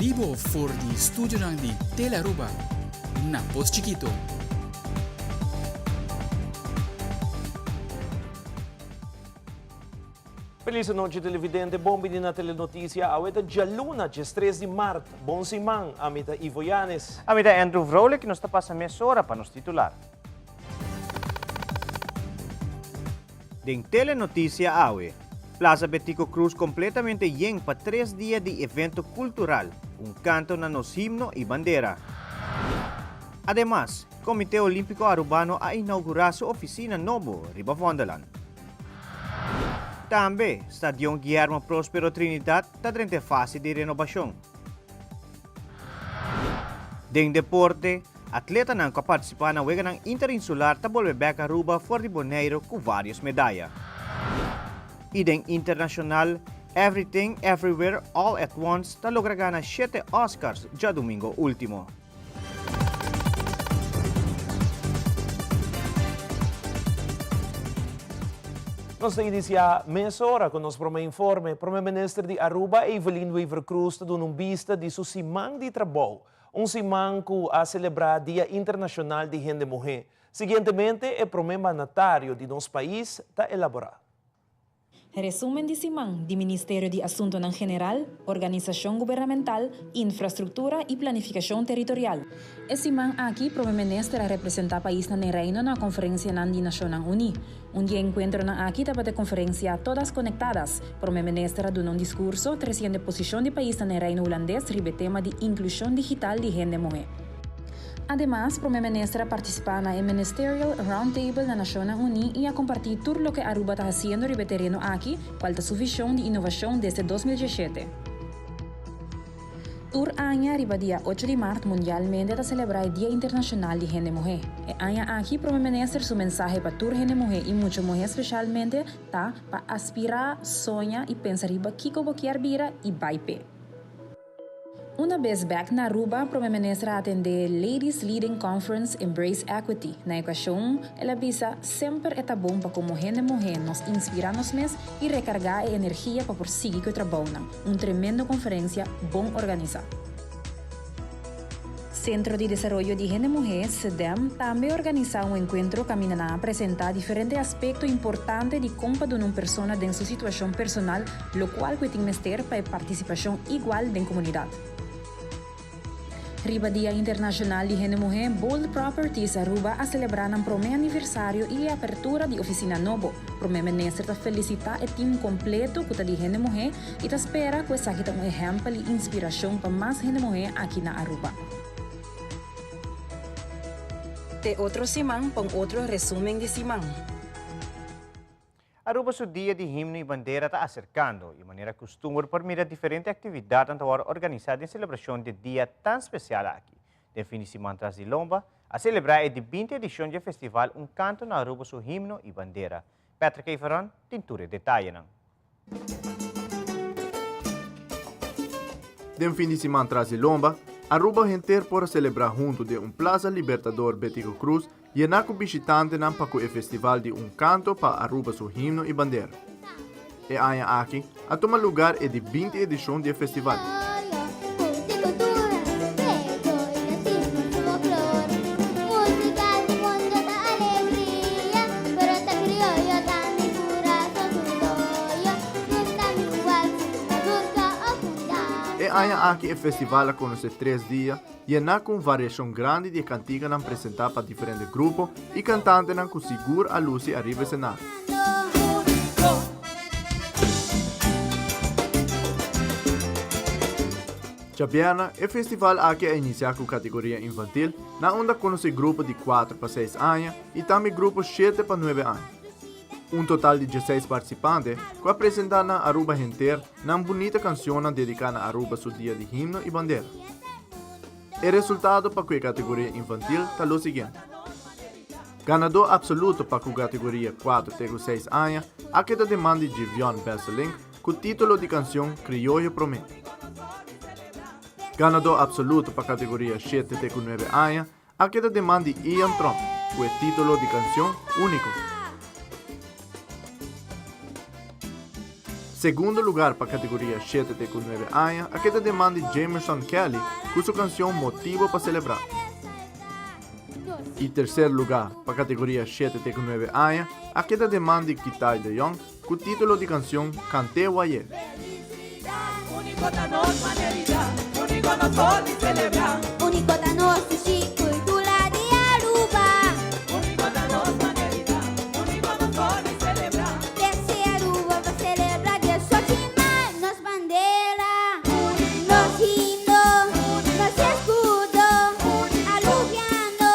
bibo for di studionan di Telearuba na Pos Chikito. Feliz anochi televidente, bon bini na Telenoticia. Awe ta djaluna, 13 di maart. Bon siman, ami ta Ivo Yanes. Ami ta Andrew Vrolijk y nos ta pasa mesora pa nos titular. Den Telenoticia awe, Plaza Betico Croes completamente yen pa tres dia di evento cultural, un canto na nos himno y bandera. Ademas, Comite Olimpico Arubano a inaugura su oficina nobo riba Vondelland. Tambe, Stadion Guillermo Prospero Trinidad ta drenta e fase di renobacion. Den deporte, atletanan ku a partisipá na Weganan Interinsular ta bolbe bèk Aruba for di Boneiru ku vários medaya. I den internashonal, Everything Everywhere All at Once ta logra gana shete Oscars djadumingo último. Nos ta inisiá mesora ku nos promé informe. Promé Minister di Aruba, Evelyn Wever-Croes ta duna un bista di su siman di trabou, un siman ku a selebrá Dia Internashonal di Hende Muhé. Siguientemente e promé mandatario di nos pais ta elaborá. Resumen di siman di Ministerio di Asuntonan General, Organisashon Gubernamental, Infrastruktura i Planifikashon Teritorial. E siman aki Prome Minister a representá paisnan den Reino na konferensianan di Nashonnan Uní. Un di e enkuentronan aki tabata e konferensia Todas Conectadas. Prome Minister a duna un diskurso tresiendo e posishon di paisnan den Reino Hulandes riba e tema di inklushon digital di hende muhé. Ademas, Prome Minister a partisipá na e Ministerial Roundtable na Nashonnan Uní i a kompartí tur loke Aruba ta hasiendo riba e tereno aki, kual ta su vishon di inovashon desde 2017. Tur aña riba dia ocho di mart mundialmente ta selebrá e Dia Internashonal di Hende Muhé. E aña aki Prome Minister su mensahe pa tur hende muhé i mucha muhé speshalmente ta pa aspirá, soña i pensa riba kiko bo kier bira i bai p'e. Una bes bek na Aruba, Prome Minister a atende Ladies Leading Conference Embrace Equity. Na e ocasion, el a bisa, Semper e ta bon pa como hende muhe nos inspira nos mes y recarga e energia pa por sigui cu e trabounan. Un tremendo conferencia bon organisa. Centro di Desaroyo di Hende Muhe, CEDEM, tambe a organisa un encuentro caminda nan a presenta diferente aspecto importante di con pa duna un persona den su situacion personal locual cu e tin mester pa e participacion igual den comunidad. Riba Dia Internacional di Hende Muhe, Bold Properties Aruba a celebra nan prome aniversario y e apertura di oficina nobo. Prome Minister ta felicita e team completo cu ta di hende muhe y ta spera cu esaki ta un ehempel y inspiracion pa mas hende muhe aki na Aruba. Te otro siman pa un otro resumen di siman. Aruba su Dia di Himno y Bandera ta acercando y manera custumber por mira diferente actividadnan ta worde organisa den celebracion di e dia tan special aki. Den fin di siman tras di lomba a celebra e di binti edicion dje festival Un Canto na Aruba su Himno y Bandera. Patrick Everon tin tur e detayenan. Den fin di siman tras di lomba, Aruba henter por a celebra hunto den un Plaza Libertador Betico Croes Yená ku bishitantenan pa ku e festival di un kanto pa Aruba su himno i bandera. E aña aki a tuma lugar e di 20 edishon di e festival. E aña aki e festival a konosé tres dia Yená ku un variashon grandi di e kantikanan presentá pa diferente grupo i kantantenan ku sigur a lusi ariba esenario. Djabièrnè e festival aki a inisiá ku kategoria infantil na unda konosé grupo di kuater pa seis aña i tambe grupo shete pa nuebe aña. Un total di dieseis partisipante ku a presentá na Aruba henter nan bunita kansionnan dediká na Aruba su dia di himno i bandera. E resultado pa ku e kategoria infantil ta lo siguiente. Ganadó apsoluto pa ku kategoria kuater te ku seis aña a keda den man di Jivion Besselink ku título di kansion Krioyo Promé. Ganadó apsoluto pa kategoria shete te ku nuebe aña A keda den man di Ian Tromp ku e título di kansion Úniko. Segundo lugar pa categoria shete te cu nuebe aña a keda den man di Jamerson Kelly cu su cancion Motibo pa Celebra. Y tercer lugar pa categoria shete te cu nuebe aña a keda den man di Kitai de Jong cu titulo di cancion Cante Waye. Unico ta nos manerita, unico nos por di celebra. Unico ta nos sushi, cultura di Aruba. Unico ta nos manerita, unico nos por di celebra. Trece Aruba pa celebra 18 di mayo, nos bandera, nos himno, nos escudo, Arubiano.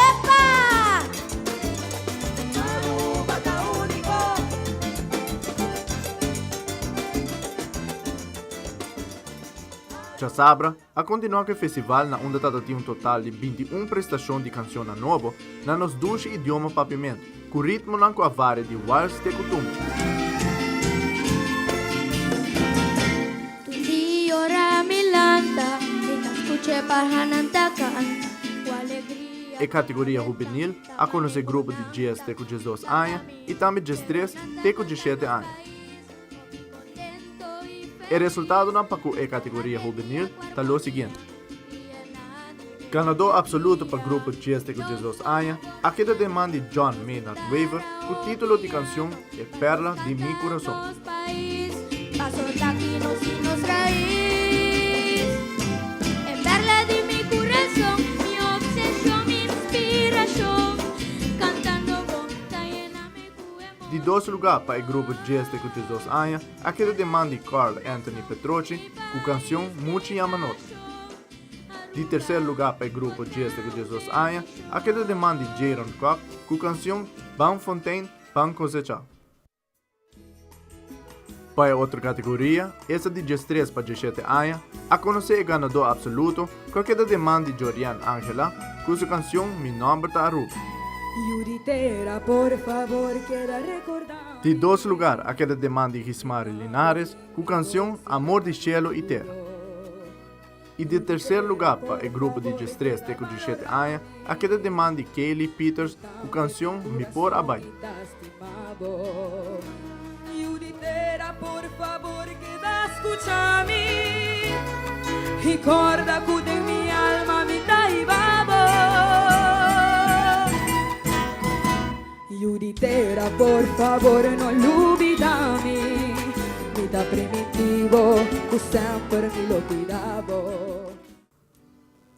Epa! Aruba ta unico. Djasabra a kontinuá ku e festival na unda tabata tin un total di 21 prestashon di kanshonnan nobo na nos dushi idioma papiamentu, ku ritmonan ku a varia di wals te ku tumba. Tur di ora mi lanta, mi ta skucha e parhanan ta kanta ku alegria. E kategoria hubenil a konosé grupo di djes te ku 12 aña i tambe 13 te ku 17 aña. E resultadonan pa ku e kategoria hubenil ta lo siguiente. Ganadó apsoluto pa grupo 10 te ku 12 aña a keda den man di John Maynard Wever ku título di kanshon E Perla di Mi Kurason. Di dos lugá pa e grupo 10 te ku 12 aña a keda den man di Carl Anthony Petrochi ku kanshon Muchi Yamanota. Di terser lugá pa e grupo 10 te ku 12 aña a keda den man di Jaron Kock ku kanshon Ban Fontein, Ban Kosechá. Pa e otro kategoria, esta di 13 pa 17 aña, a konosé e ganadó apsoluto ku a keda den man di Jorian Angela ku su kanshon Mi Nòmber ta Aruba. Yuritera por favor keda recorda. Di dos lugar a keda den man di Gismari Linares ku kanshon Amor di Shelo i Tera. I di terser lugá pa e grupo di 13 te ku 17 aña a keda den man di Kaylee Pieters ku kanshon Mi por a bai.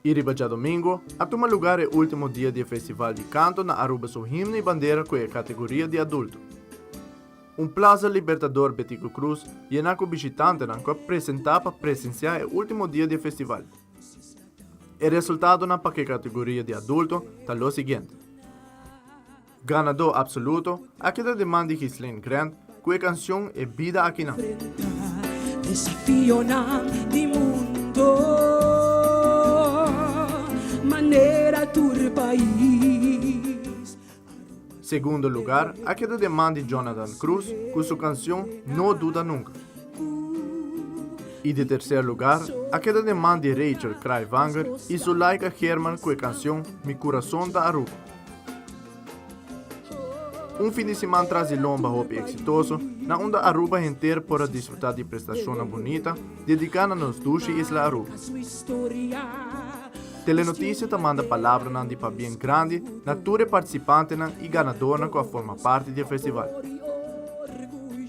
I riba djadomingo a tuma lugar e ultimo dia di e festival di kanto na Aruba su himno i bandera ku e kategoria di adulto. Un Plaza Libertador Betico Croes yená ku bishitantenan ku a presentá pa presensiá e ultimo dia di e festival. E resultadonan pa ku e kategoria di adulto ta lo siguiente. Ganadó apsoluto a keda den man di Ghislaine Grant ku e kanshon E Bida Akinan. Desafionan di mundo manera tur pais. Segundo lugar a keda den man di Jonathan Cruz ku su kanshon No Duda Nunca. I di terser lugar a keda den man di Rachel Kraaivanger i Zulaika Geerman ku e kanshon Mi Kurason Ta Aruba. Un fin di siman tras di lomba hopi exitoso, na unda Aruba henter por a disfruta di prestacionnan bunita dedica na nos dushi isla Aruba. Telenoticia ta manda palabranan di pabien grandi na tur e participantenan y ganadornan cu a forma parti di e festival.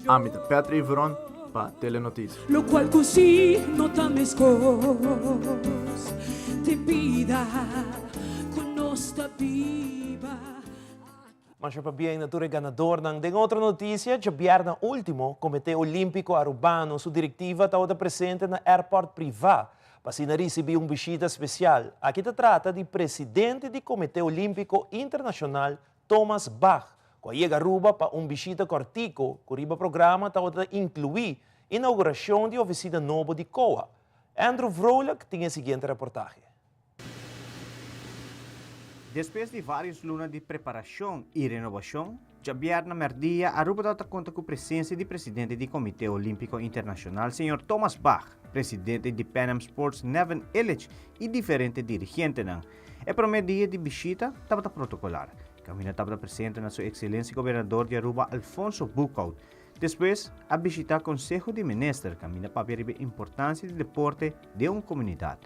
Ami ta Patrick Veron pa Telenoticia. Locual cu si no ta mescos te bida cu nos ta biba aki. Masha pabien na tur e ganadornan. Den otro noticia, djabièrnè ultimo, Comité Olimpico Arubano su directiva tabata presente na airport priva pa asina ricibi un bishita special. Aki ta trata di presidente di Comité Olimpico Internacional Thomas Bach, cu a yega Aruba pa un bishita cortico cu riba programa tabata inclui inauguracion di oficina nobo di COA. Andrew Vrolijk tin e siguiente reportahe. Despues di varios luna di preparacion y renobacion, djabièrnè mèrdia Aruba tabata conta cu presencia di presidente di Comité Olimpico Internacional señor Thomas Bach, presidente di Pan Am Sports Neven Illich y diferente dirigentenan. E prome dia di bishita tabata protocolar. Caminda tabata presente na su Excelencia Gobernador di Aruba Alfonso Boekhoudt. Despues a bishita Conseho di Minister caminda papia riba e importancia di deporte den un comunidad.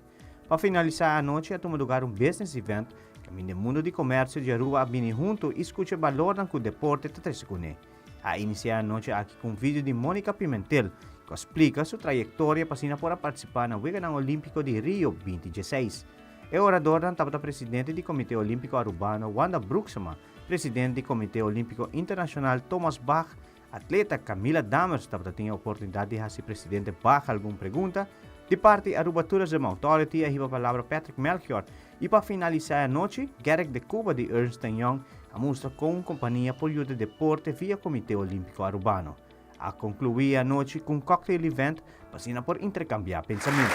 Pa finalisa e anochi a tuma lugar un business event caminda e mundo di comercio di Aruba a bini hunto y scucha e balornan cu deporte ta trece cune. A inicia e anochi aki cu un video di Monica Pimentel cu a splica su trayectoria pa asina por a participa na Weganan Olimpico di Rio 2016. E oradornan tabata presidente di Comité Olimpico Arubano Wanda Broeksema, presidente di Comité Olimpico Internacional Thomas Bach, atleta Camila Dammers tabata tin e oportunidad di haci presidente Bach algun pregunta, di parti Aruba Tourism Authority a hiba palabra Patrick Melchior y pa finalisa e anochi Gerrit de Cuba di Ernst Young a mustra con un compania por yuda deporte via Comité Olimpico Arubano. A conclui e anochi cu un cocktail event pa asina por intercambia pensamento.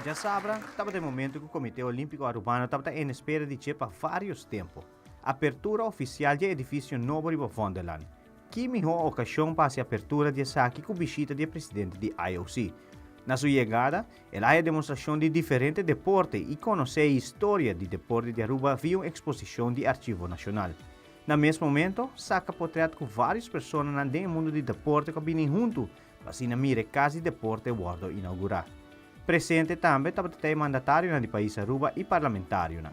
Djasabra tabata e momento cu Comité Olimpico Arubano tabata en espera di dje pa varios tempo, apertura oficial dje edificio nobo riba Vondellaan. Ki miho ocasion pa haci apertura di esaki cu bishita di e presidente di IOC. Na su yegada, el a haya demostracion di diferente deporte y conoce e historia di deporte di Aruba via un exposicion di Archivo Nacional. Na mes momento, saka potret ku vários personanan den e mundu di deporte ku a bini huntu pa asina mira e kas di deporte wòrdu inougurá. Presente tambe tabata ta e mandatarionan di pais Aruba i parlamentarionan.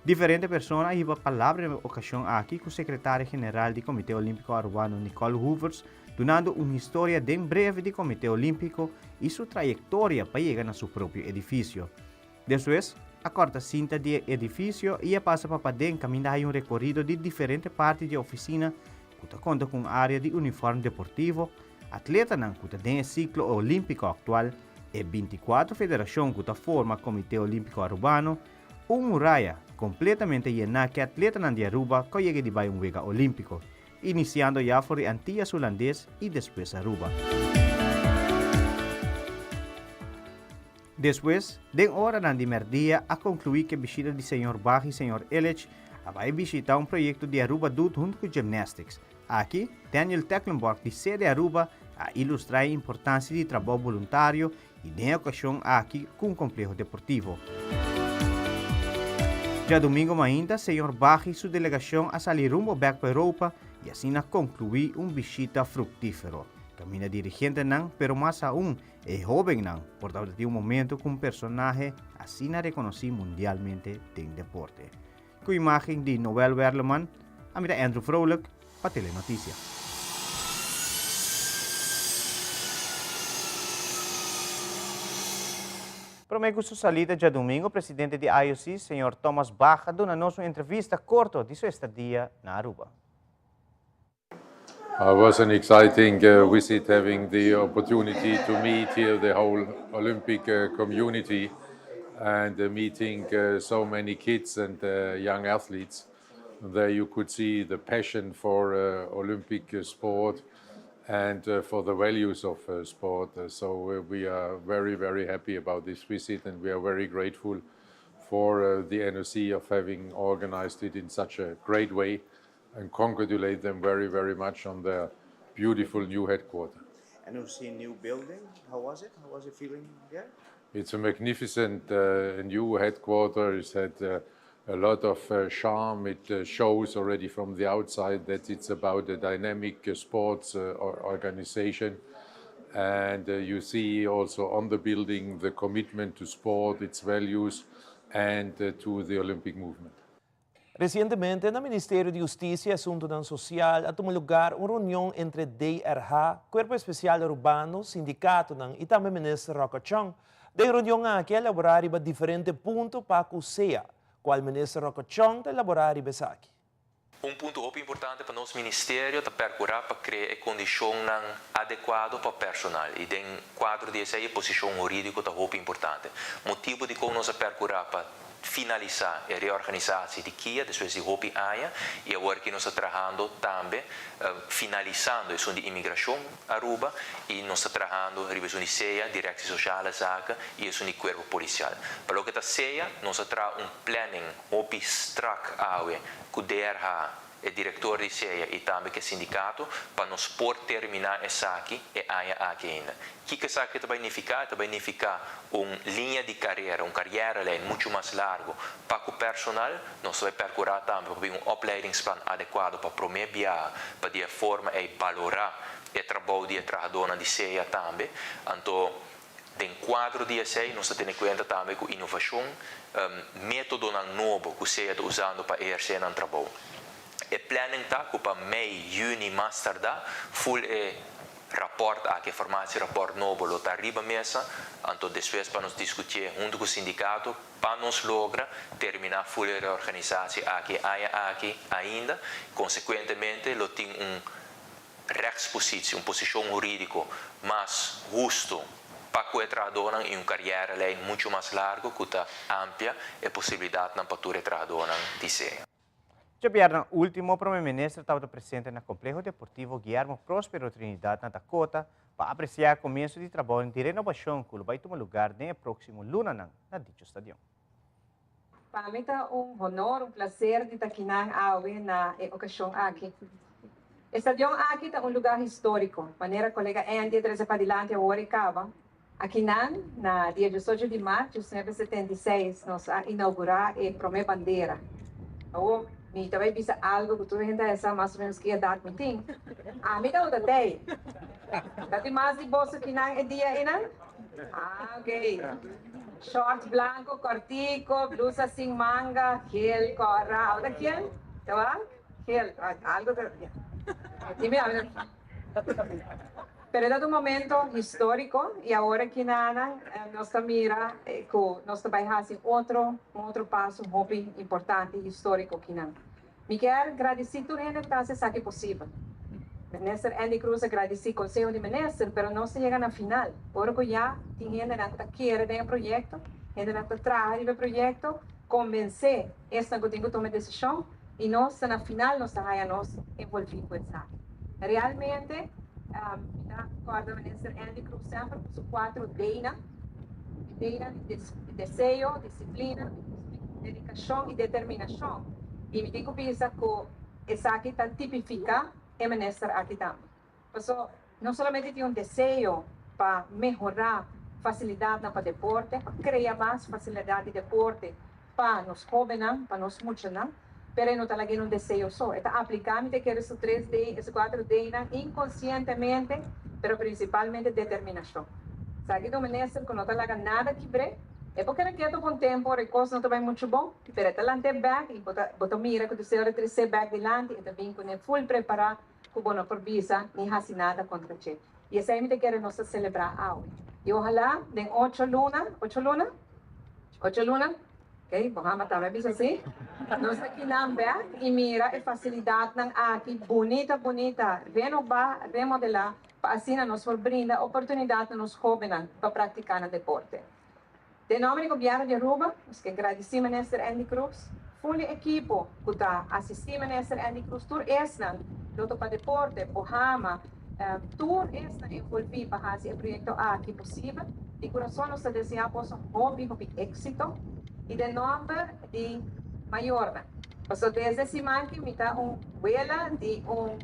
Diferente persona a hiba palabra na e okashon aki ku sekretaria general di Komité Olímpiko Arubano Nicole Hoevers dunando un historia den breve di Komité Olímpiko i su trayektoria pa yega na su propio edifisio. Despues, a kòrta sinta di e edifisio i a pasa pa paden kaminda hay un rekorido di diferente parti di e ofisina ku ta konta ku un área di unifòrm deportivo, atletanan ku ta den e siklo olímpiko aktual, e 24 federashon ku ta forma Komité Olímpiko Arubano, un muraya kompletamente yená ku e atletanan di Aruba ku a yega di bai un wega olímpiko. Inisiando ya for di Antillas Hulandes i despues Aruba. Despues, den oranan di merdia a konkluí ku e bishita di señor Bach i señor Illich a bai bishitá un proyekto di Aruba Doet huntu ku Gymnastics. Aki, Daniel Tecklenborg di Sede Aruba a ilustrá e importansia di trabou boluntario i den e okashon aki ku un kompleho deportivo. Djadumingu mainta, señor Bach i su delegashon a sali rumbo bèk pa Europa i asina konkluí un bishita fruktífero. Kaminda dirigentenan, pero mas aun E hóbennan por tabata tin un momento ku un personahe asina rekonosí mundialmente den deporte. Ku imágen di Noel Werleman, ami ta Andrew Vrolijk pa Telenotisia. Promé ku su salida djadumingu, presidente di IOC, señor Thomas Bach a duna nos un entrevista korto di su estadia na Aruba. It was an exciting uh, visit having the opportunity to meet here the whole Olympic uh, community and uh, meeting uh, so many kids and uh, young athletes. There you could see the passion for uh, Olympic uh, sport and uh, for the values of uh, sport. Uh, so uh, we are very, very happy about this visit and we are very grateful for uh, the NOC of having organized it in such a great way and congratulate them very, very much on their beautiful new headquarters. And you've seen new building. How was it? How was it feeling there? It's a magnificent new headquarters. It had a lot of charm. It shows already from the outside that it's about a dynamic sports organization. And you see also on the building the commitment to sport, its values, and to the Olympic movement. Recientemente, na Ministerio di Husticia y Asuntonan Social a tuma lugar un reunion entre DRH, Cuerpo Especial Arubano, sindicatonan y tambe Minister Rocco Tjon. Den e reunion aki a elabora riba diferente punto pa cu sea, cual Minister Rocco Tjon ta elabora riba esaki. Un punto hopi importante pa nos ministerio ta percura pa crea e condicionnan adecuado pa personal y den cuadro di esey e posicion huridico ta hopi importante. Motibo dicon nos a percura pa finalisa e reorganisatie di kia despues di hopi aña y awor aki nos ta trahando tambe finalisando esun di Inmigracion Aruba y nos ta trahando riba esun di sea, Directie Sociale Zaken y esun di Cuerpo Policial. Pa loke ta sea nos a traha un planning hopi strak awe cu DRH. e direktor di SEA i tambe ku e sindikato pa nos por terminá esaki e aña aki ainda. Kiko esaki ta bai nifiká? E ta bai nifiká un liña di karera, un carrièrelijn muchu mas largu pa ku personal. Nos ta bai perkurá tambe pa bin un opleidingsplan adekuado pa promé biaha pa di e forma ei balorá e trabou di e trahadónan di SEA tambe. Anto den kuadro di esei nos ta tene kuenta tambe ku inovashon, métodonan nobo ku SEA ta usando pa ehersé nan trabou. E planning ta ku pa mei, yüni mas tardá ful e Rapòrt aki, e formatierapport nobo lo ta riba mesa, anto despues pa nos diskutié huntu ku sindikato pa nos logra terminá ful e reorganisatie aki e aña aki ainda. Konsekuentemente lo tin un rechtspositie, un posishon hurídiko mas hustu pa ku e trahadónan i un karièrelijn muchu mas largu ku ta amplia e posibilidatnan pa tur e trahadónan di sea. Djabièrna último Prome Minister tabata presente na Compleho Deportivo Guillermo Prospero Trinidad na Dakota pa apresiá komienso di trabounan di renobashon ku lo bai tuma lugar den e próksimo lunanan na dicho stadion. Pa mi ta un honor, un placer di ta kinan awe na e ocasion aki. E stadion aki ta un lugar historico, manera colega Andy a trece padilanti awor y caba. Akinan, na dia diesocho di mart 1976, nos a inaugurá e promé bandera. Awor, mi ta bai bisa algu ku tur hende a sa mas o ménos ki edat mi tin. Ami tabata tei. Ta tin mas di boso kinan e dia einan? Ah, ok. Short blanko kòrtiko, blusa sin manga, gel kòrá. Awor ta gel? Ta wak? Gel. Algu ta. Dime ami ta. Pero e ta un momento historico y awor aki nanan nos ta mira cu nos ta bay haci otro un otro paso hopi importante y historico akinan. Mi kier gradici tur hende cu ta haci esaki posibel. Minister Endy Croes a gradici Conseho di Minister pero nos ta yega na final ora cu ya tin hendenan cu ta kere den e proyecto, hendenan cu ta traha riba e proyecto, convence esnan cu tin cu tuma e decision. I nos ta na final nos ta haya nos envolví ku esaki. Realmente mi ta kòrda Minister Endy Croes semper ku su kuatro D'nan, e D'nan di deseo, disiplina, dedikashon i determinashon. I mi tin ku bisa ku esaki ta tipifiká e minister aki tambe. Paso no solamente tin un deseo pa mehorá fasilidatnan pa deporte, pa krea mas fasilidat di deporte pa nos hóbennan, pa nos muchanan, pero e no ta laga un deseo so. E ta apliká, mi ta kere, su tres D, su kuater D'nan inkonsientemente, pero prinsipalmente determinashon. Esaki ta un minister ku no ta laga nada kibr'é. E por keda ketu pa un tempu ora e kos no ta bai muchu bon, pero e ta lant'é bèk i bo ta bo ta mira ku deseo di tres'é bèk dilanti, e ta bin kuné ful prepará ku bo no por bisa ni hasi nada kontra dje. I esei mi ta kere nos ta selebrá awe. I ohalá den ocho luna, ocho luna? Ocho luna? Oké, bo hama tambe a bisa si. Nos ta kinan bèk i mira e fasilidatnan aki bunita bunita renobá, remodelá, pa asina nos por brinda oportunidat na nos hóbennan pa praktiká nan deporte. Den nomber di Gobierno di Aruba, nos ke gradisi Minister Endy Croes, ful e ekipo cu ta asisti Minister Endy Croes, tur esnan, Lotto pa Deporte, Bohama, tur esnan envolvi pa haci e proyecto aki posibel. Di curason nos ta desea boso hopi hopi exito y den nomber di mayornan, pasobra desde siman ki mi ta un wela di un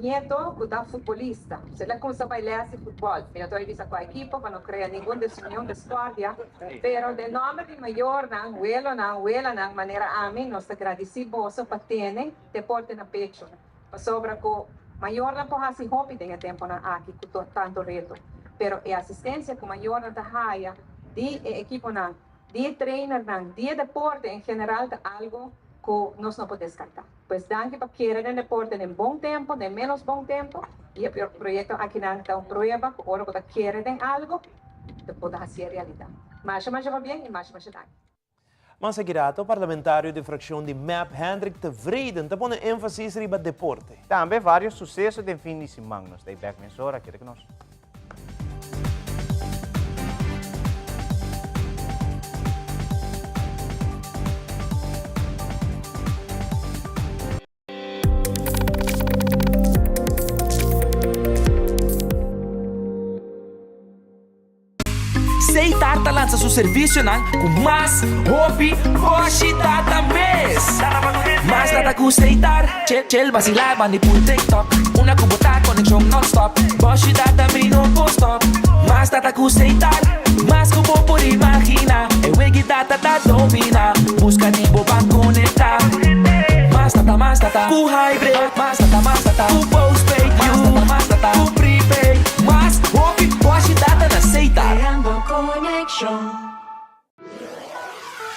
nieto cu ta futbolista. El a cuminsa bay les di futbol. Mi no ta bay bisa cua ekipo pa no crea ningun desunion, discordia, pero den nomber di mayornan, welonan, welanan manera ami, nos ta gradici boso pa tene deporte na pecho. Pasobra cu mayornan por haci hopi den e temponan aki cu tanto reto, pero e asistencia cu mayornan ta haya di e ekiponan, di e trainernan, di e deporte en general ta algo cu nos no por descarta. Pues danki pa kere den deporte den bon tempo, den menos bon tempo, y e proyecto akinan ta un prueba cu ora bo ta kere den algo, bo por hacié realidad. Masha masha pabien y masha masha danki. Mas aki rato, parlamentario di fraccion di mep, Hendrik Tevreden, ta pone enfasis riba deporte. Tambe varios suceso den fin di siman. Nos ta e bek mesora, keda cu nos. Setar ta lansa su servicionan cu mas hopi boshi data mes. Mas data cu Setar, chill chill basila bandi pul TikTok. Una cu bo ta conexion non stop, boshi data mi no por stop. Mas data cu Setar, mas cu bo por imagina. E wegi data ta domina, busca di bo ban conecta. Mas data, mas data cu hybrid, mas data, mas data cu postpaid, mas data, mas data cu prepaid. Mas hopi boshi data na Setar. Creando conexion.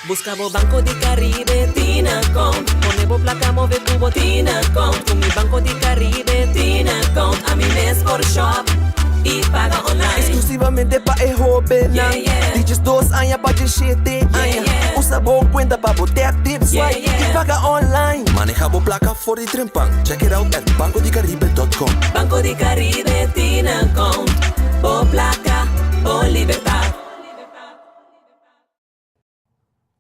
Busca bo Banco di Caribe tin account. Pone bo placa move cu bo tin account. Cu mi Banco di Caribe tin account. Ami mes por shop y paga online. Exclusivamente pa e hobennan di 12 aña pa 17 aña. Usa bo cuenta pa bo tap, tip, swipe y paga online. Maneha bo placa for di trempan. Check it out at bancodicaribe.com. Banco di Caribe tin account. Bo placa, bo libertad.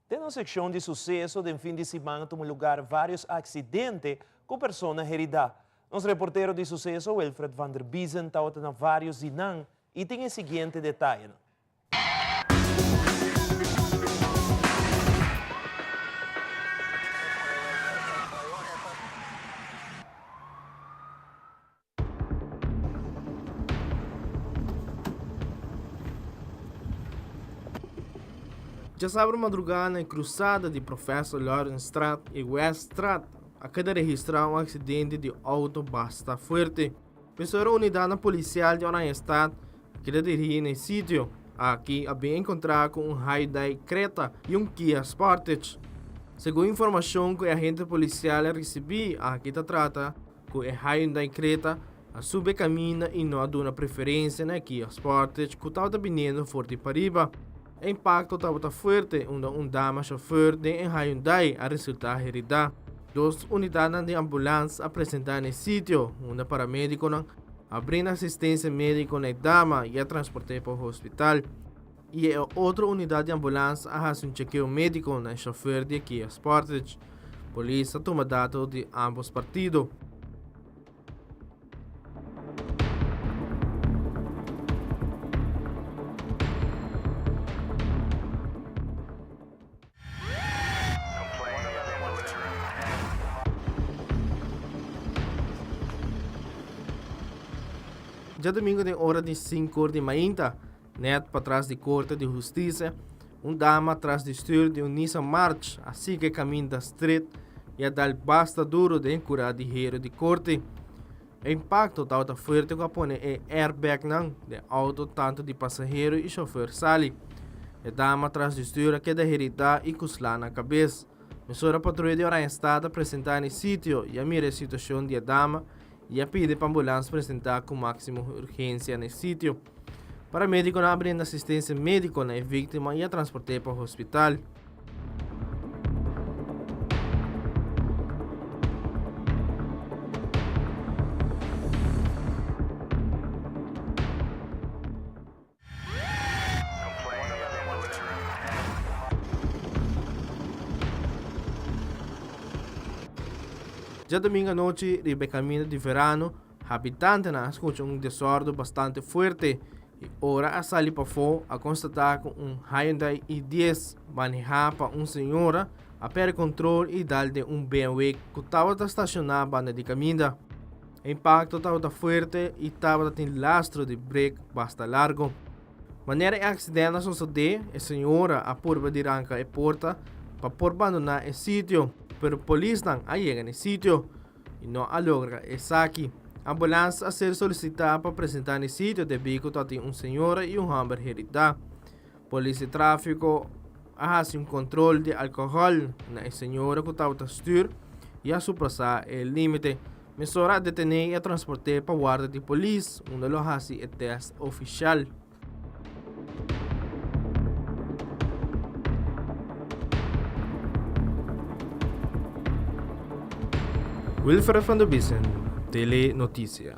Den nos seccion di suceso den fin di siman a tuma lugar varios accidente cu persona herida. Nos reportero di suceso Wilfred van der Biezen tawata na varios di nan y tin e siguiente detayenan. Djasabra madrugá na e krusada di Professor Lawrencestraat i Weststraat a keda registrá un aksidente di outo basta fuerte. Mesora unidatnan polisial di Oranjestad a keda dirigí na e sitio. Aki a bin enkontrá ku un Hyundai Creta i un Kia Sportage. Segun informashon ku e agente polisial a risibí aki ta trata Ku e Hyundai Creta a subi e kaminda i no a duna preferensia na e Kia Sportage ku tabata biniendo for di pariba. E impakto tabata fuerte unda un dama shofùr den e Hyundai a resultá heridá. Dos unidatnan di ambulans a presentá na e sitio unda paramedikonan a brinda asistensia médiko na e dama i a transport'é pa hospital. I e otro unidat di ambulans a hasi un chekeo médiko na e shofer di e Kia Sportage. Polis a tuma dato di ámbos partido. Djadumingu den ora di sinkor di mainta, Net patras di Korte di Hustisia, un dama tras di stuur di un Nissan March a sigui e kaminda stret i a dal basta duru den kura di heru di korte. E impakto tabata fuerte ku a pone e airbagnan den outo tantu di pasahero i shofùr sali. E dama tras di stuur a keda heridá i ku sla na kabes. Mesora patruya di Oranjestad a presentá na e sitio i a mira e situashon di e dama i a pidi pa ambulans presentá ku máksimo urgensia na e sitio. Paramedikonan a brinda asistensia médiko na e víktima i a transport'é pa hospital. Djadomingo anochi riba e kaminda di verano, Habitantenan a skucha un desòrdu bastante fuerte i ora a sali pafó a konstatá ku un Hyundai i10 manehá pa un señora a pèrdè kontrol i dal den un BMW ku tabata stashoná banda di kaminda. E impakto tabata fuerte i tabata tin lastro di brek basta largo. Manera e aksident a sosodé, e señora a purba di ranka e porta pa por bandoná e sitio, pero polisnan a yega na e sitio. i no a logra esaki. Ambulans a ser solisitá pa presentá n'e sitio debí ku tabatin un señora i un hòmber heridá. Polis di tráfiko a hasi un kontrol di alkohòl na e señora ku tabata stür i a suprasá e límite. Mesora a detené i a transport'é pa warda di polis unda lo hasi e tèst ofishal. Wilfred van der Biesen, Tele Noticia.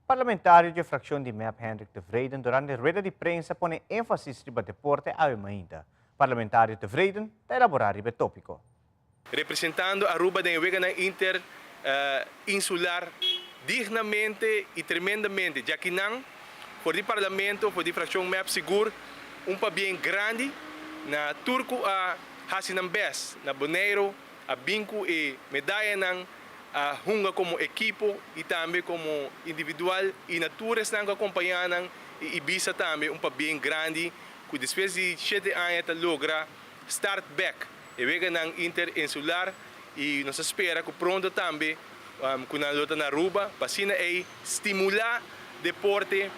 Parlamentario dje fraccion di mep Hendrik Tevreden durante rueda di prensa pone énfasis riba deporte awe mainta. Parlamentario Tevreden ta elabora riba e tópiko. Representando Aruba den e weganan inter insular dignamente y tremendamente. Djakinan for di Parlamento, for di fraccion mep sigur un pabien grandi na tur cu a haci nan best na Boneiro, a bin cu e medayanan, a hunga como ekipo y tambe como individual y na tur esnan cu a compaña nan y Ibisa tambe un pabien grandi cu despues di shete aña ta logra start bek e weganan interinsular y nos ta spera cu pronto tambe cu nan lo ta na Aruba pa asina ey stimula deporte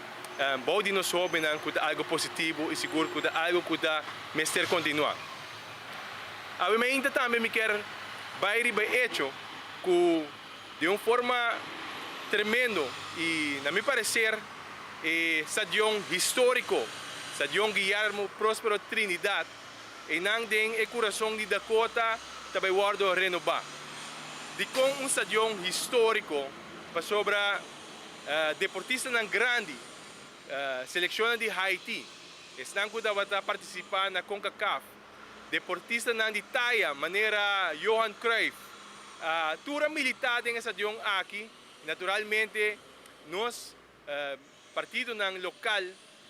bou di nos hobennan cu ta algo positivo y sigur cu ta algo cu ta mester continua. Awe mainta tambe mi kier bay riba e hecho cu den un forma tremendo y na mi parecer e stadion historico, Stadion Guillermo Prospero Trinidad, Einan den e kurason di Dakota ta bai wòrdu renobá. Dikon un stadion históriko? Pasobra deportistanan grandi, selekshonnan di Haiti, esnan ku tabata partisipá na Concacaf, deportistanan di taya manera Johan Cruyff, tur a militá den e stadion aki. Naturalmente nos partidonan lokal,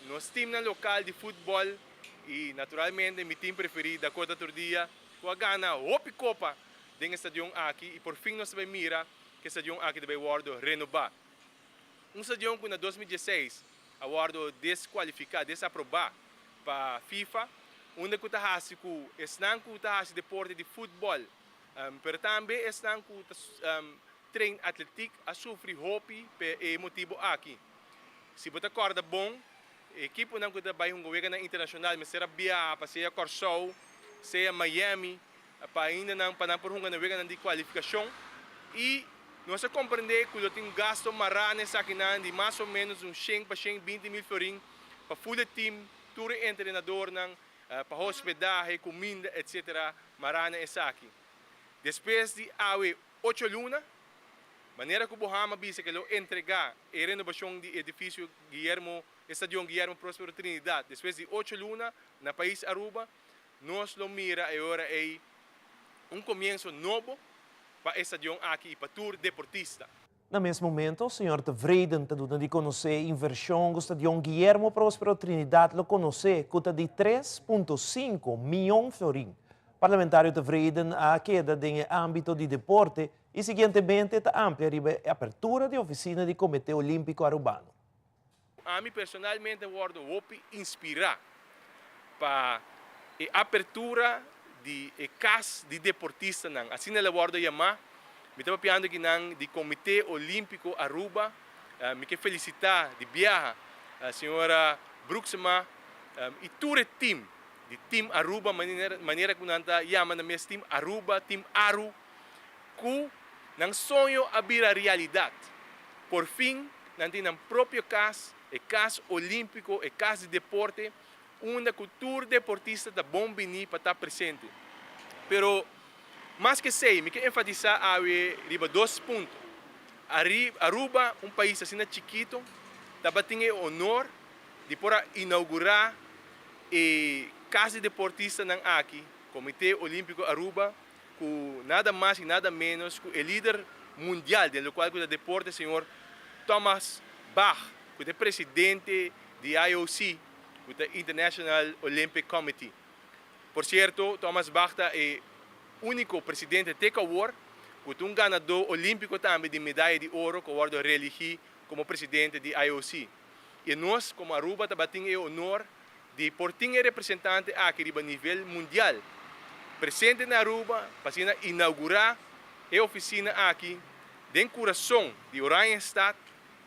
nos timnan lokal di futbòl, Y naturalmente mi team preferi Dakota tur dia cu a gana hopi copa den e stadion aki y por fin nos ta bay mira cu e stadion aki ta bay wordo renoba. Un stadion cu na 2016 a wordo descualifica, desaproba pa FIFA, unda cu ta haci cu esnan cu ta haci deporte di futbol pero tambe esnan cu ta train atletiek a sufri hopi pe e motibo aki. Si bo ta corda bon, E ekiponan ku ta bai hunga weganan internashonal mester a biaha pa sea Kòrsou, sea Miami pa ainda nan pa nan por hunga na weganan di kualifikashon. I nos a komprendé ku lo tin gasto mará na esakinan di mas o ménos un shen pa 120 mil florin pa ful e tim, tur e entrenadornan, pa hospedahe, kuminda etsetera mará na esaki. Despues di awe ocho luna, Manera ku Bohama bisa ke lo entregá e renobashon di edifisio Guillermo, e stadion Guillermo Prospero Trinidad despues di ocho luna na pais Aruba, nos lo mira e ora ei un komienso nobo pa e stadion aki i pa tur deportista. Na mes momento, señor Tevreden ta duna di konosé e invershon ku stadion Guillermo Prospero Trinidad lo konosé ku ta di 3.5 mion florin. Parlamentario Tevreden a keda den e ámbito di deporte I siguientemente ta amplia riba e apertura di oficina di Comité Olimpico Arubano. Ami personalmente wordo hopi inspira pa e apertura di e cas di deportistanan, asina el a wordo yama. Mi ta papiando akinan di Comité Olimpico Aruba. Mi ke felicita di biaha señora Broeksema y tur e team di Team Aruba, manera cu nan ta yama nan mes Team Aruba, Team Aru. Ku nan soño a bira realidat. Por fin nan tin nan propio kas, e kas olímpiko, e kas di deporte, unda ku tur deportista ta bon bini pa ta presente. Pero mas ke esei, mi ke enfatisá awe riba dos punto. Aruba, un pais asina chikito, tabatin e honor di por a inaugurá e kas di deportistanan aki, Komité Olímpiko Aruba, ku nada mas i nada ménos ku e lider mundial den lokual ku ta deporte señor Thomas Bach ku ta e presidente di IOC ku ta International Olympic Committee. Por sierto Thomas Bach ta e úniko presidente te ku awor ku ta un ganadó olímpiko tambe di medaya di oro ku a wòrdu reeligí komo presidente di IOC. I nos komo Aruba tabatin e honor di por tin e representante aki riba nivel mundial presente na Aruba pa asina inaugura e oficina aki den curason di Oranjestad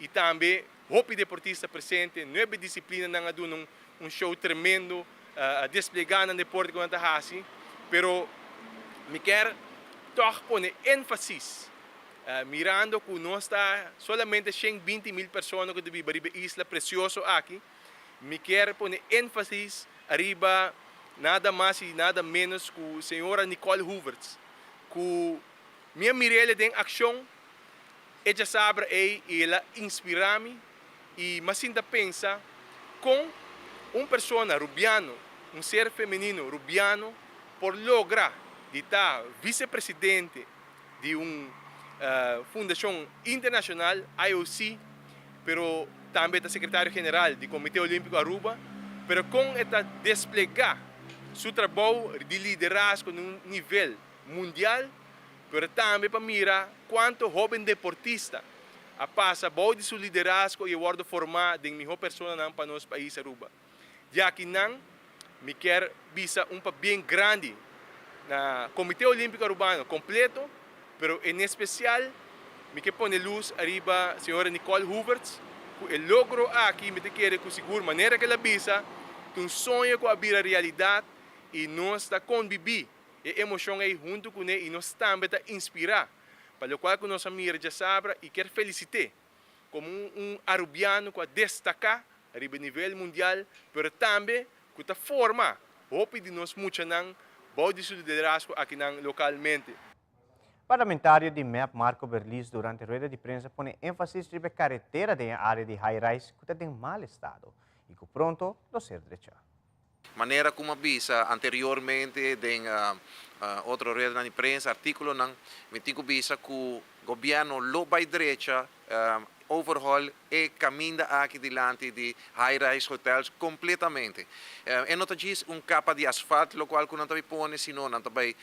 y tambe hopi deportista presente, nuebe disciplinanan a duna un show tremendo a desplega nan deporte cu nan ta haci, pero mi kier toch pone enfasis mirando cu nos ta solamente 120 mil persona cu ta biba riba e isla precioso aki. Mi kier pone énfasis ariba nada mas i nada ménos ku señora Nicole Hoevertsz, ku mi a mir'el den akshon e djasabra ei i el a inspirá mi i mi a sinta pensa kon un persona rubiano, un ser femenino rubiano por logra. di ta vicepresidente di un fundashon internashonal, IOC, pero tambe ta sekretario general di Komité Olímpiko Aruba, pero kon e ta desplegá su trabou di liderazgo na un nivel mundial, pero tambe pa mira kuantu hóben deportista a pasa bou di su liderazgo i a wòrdu formá den mihó personanan pa nos pais Aruba. Di akinan mi kier bisa un pabien grandi na Comité Olimpico Arubano completo, pero en especial mi ke pone luz ariba señora Nicole Hoevertsz cu e logro aki mi ta kere cu sigur manera cu el a bisa ta un soño cu a bira realidad y nos ta conbibi e emocion ey hunto cune y nos tambe ta inspira pa locual cu nos a mira djasabra y kier felicite komo un arubiano ku a destaká riba nivel mundial, pero tambe ku ta forma hopi di nos muchanan bou di su liderazgo akinan lokalmente. Parlamentario di mep Marco Berlis durante rueda di prensa pone énfasis riba e karetera den e área di High Rise ku ta den mal estado i ku pronto lo ser drechá. Manera ku mi a bisa anteriormente den otro ruedanan di prensa, artíkulonan, mi tin ku bisa ku gobièrnu lo bai drecha overhaul e kaminda aki dilanti di High Rise Hotels kompletamente. E no ta djis un kapa di asfalt lokual ku nan ta bai pone, sino nan ta bai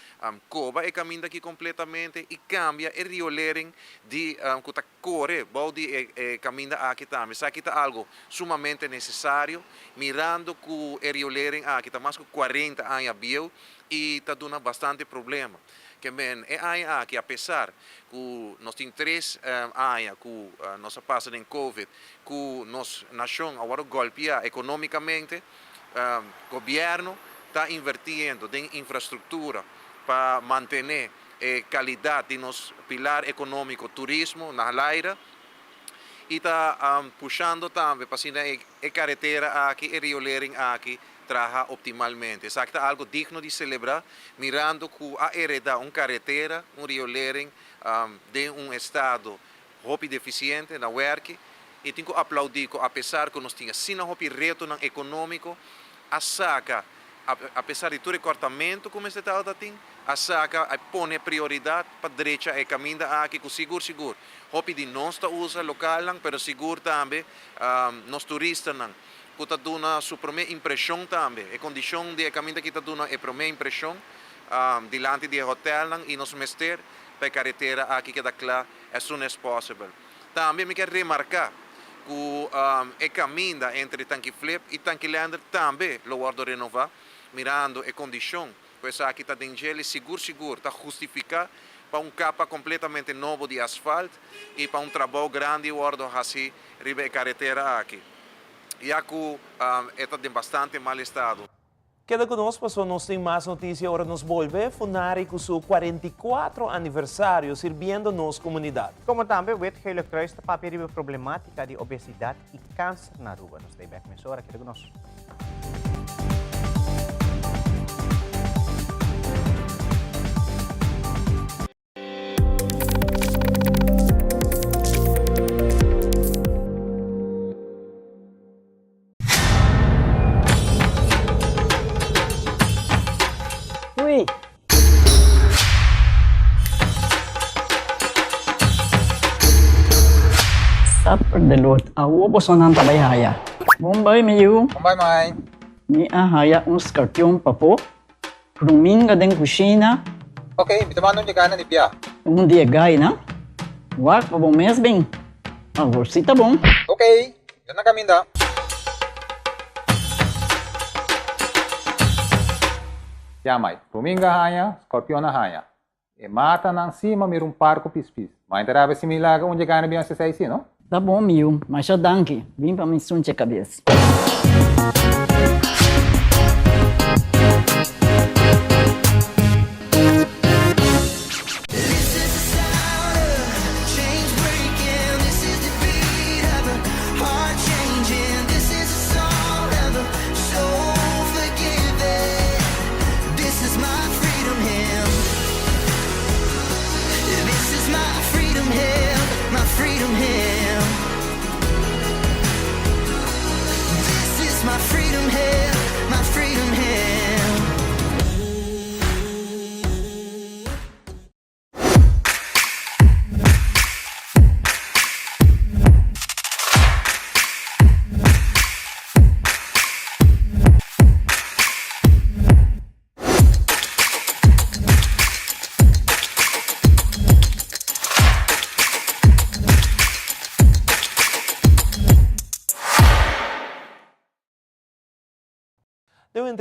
koba e kaminda aki kompletamente i kambia e riolering di ku ta Kore bou di e kaminda aki tambe. Esaki ta algu sumamente nesesario, mirando ku e riolering aki ta mas ku kuarenta aña bieu i ta duna bastante problema. Ke men e aña aki, apesar ku nos tin tres aña ku nos a pasa den covid, ku nos nashon a wòrdu gòlpiá ekonómikamente, gobièrnu ta invertiendo den infrastruktura pa mantené e kalidat di nos pilar ekonómiko turismo na Laira i ta pushando tambe pa asina e karetera aki, e riolering aki traha optimalmente. Esaki ta algo digno di selebrá mirando ku a heredá un karetera, un riolering den un estado hopi defisiente na wèrki i tin ku aplaudí ku apesar ku nos tin asina hopi retonan ekonómiko a saka apesar di tur e kòrtamentu ku mester tabata tin a saka a pone prioridat pa drecha e kaminda aki ku sigur sigur hopi di nos ta usa lokalnan pero sigur tambe nos turistanan ku ta duna su promé impreshon tambe e kondishon di e kaminda aki ta duna e promé impreshon dilanti di e hotèlnan i nos mester pa e karetera aki keda kla as soon as possible. Tambe mi ke remarká ku e kaminda entre Tanki Flip i Tanki Lander tambe lo wòrdu renová, mirando e kondishon ku esaki ta den djel i sigur sigur ta hustifiká pa un kapa kompletamente nobo di asfalt i pa un trabou grandi wòrdu hasi riba e karetera aki, ya ku e ta den bastante mal estado. Keda ku nos paso nos tin mas notisia ora nos bolbe Funari ku su 44 aniversario sirbiendo nos komunidat. Komo tambe Wit Gele Kruis ta papia riba e problematika di obesidat i kanser na Aruba. Nos ta e bek mesora, keda ku nos. Ui. Supper de lot. Awo bosonan ta bai haya. Bon bai mi yu. Bon bai mai. Mi a haya un scorpion papo. Ruminga den kushina. Ok, mi ta manda un di gana di bia. Un di e gainan. Wak pa bo mes bin. Awor si ta bon. Ok, mi ta na kaminda. Ya mai, ruminga haña, scorpion a haña. E matanan si ma mira un par ku pispis. Ma e ta rabia si mi laga un dje gana bion sesei si, no? Ta bon mi yu, masha danki. Bin pa mi sunche kabes.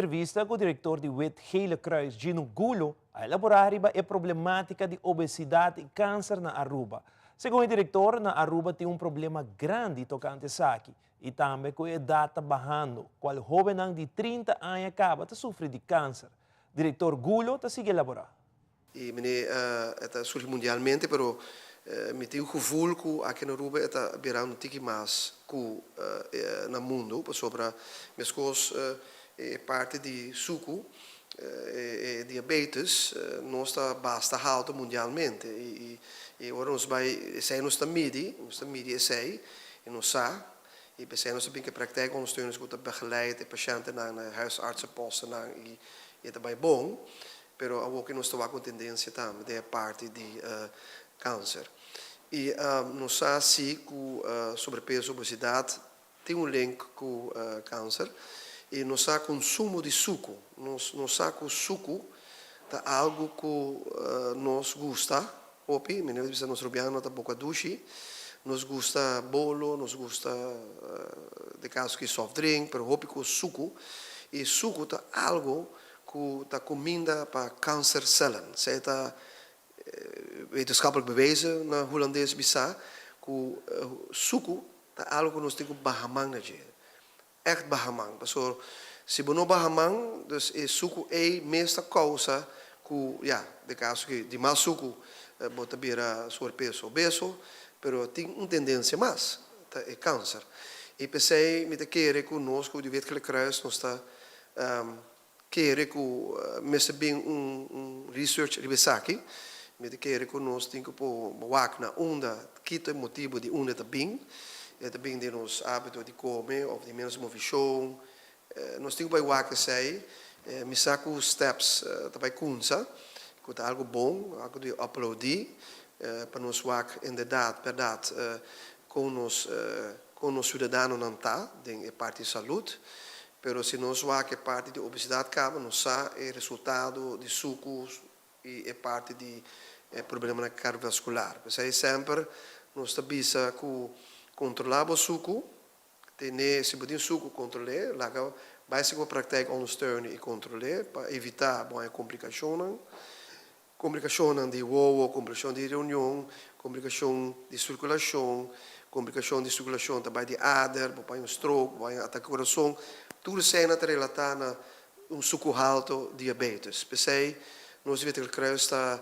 entrevista ku direktor di Wit Gele Kruis Gino Gulo a elaborá riba e problematika di obesidat i kanser na Aruba. Segun e direktor, na Aruba tin un problema grandi tokante esaki i tambe ku e edat ta bahando, kual hóbennan di 30 aña kaba ta sufri di kanser. Direktor Gulo ta sigui elaborá. I mene e ta surgi mundialmente pero mi tin gevoel ku aki na Aruba e ta birando un tiki mas ku na mundu pasobra meskos e parti di suku e diabetes nos ta basta haltu mundialmente i ora nos bai esei nos ta midi nos ta midi esei i nos sa i p'esei nos ta bin ku e praktijkondersteuners ku ta begeleid e pashentenan na e huisartsenpostennan i e ta bai bon. Pero awor ke nos ta wak un tendensia tambe den e parti di kanser. I nos sa si ku sobrepeso, obesidat tin un link ku kanser. I nos sa konsumo di suku. Nos nos sa ku suku ta algu ku nos gusta hopi. Mi no bisa nos rubiano ta boka dushi. Nos gusta bolo, nos gusta den kaso aki soft drink, pero hopi ku suku. I suku ta algu Ku ta kuminda pa kansercellen. Esei ta wetenschappelijk bewezen na Hulandes bisa ku suku ta algu ku nos tin ku baha man na dje. Ègt baha man. Pasobra si bo no baha man, dus e suku ei mes ta kousa ku, ya, den kaso ku di mas suku bo ta bira sobrepeso, obeso, pero tin un tendensia mas, ta e kanser. I p'esei mi ta kere ku nos ku di Wit Gele Kruis nos ta Kere ku mester bin un research riba esaki. Mi ta kere ku nos tin ku por wak na unda, kito e motibu di unda e ta bin. E ta bin di nos hábito di kome òf di ménos movishon. Nos tin ku bai wak esei. Mi sa ku steps ta bai kunsa, ku ta algu bon, algu di aplaudí pa nos wak inderdat, bèrdat, kon nos kon nos siudadanonan ta den e parti salud. Pero si nos wak e parti di obesidad caba nos sa e resultado di sucu y e parti di e problemanan cardiovascular. P'esey semper nos ta bisa cu controla bo sucu, tene si bo tin sucu control'e, laga bay si bo praktijk ondersteunen y control'e pa evita bo haña complicacionnan. Komplikashonnan di wowo, komplikashon di reunion, komplikashon di sirkulashon, komplikashon di sirkulashon ta bai di ader, bo paña un stroke, bo paña un atake kurason, tur eseinan ta relatá na un suku haltu, diabetes. P'esei nos di Wit Gele Kruis ta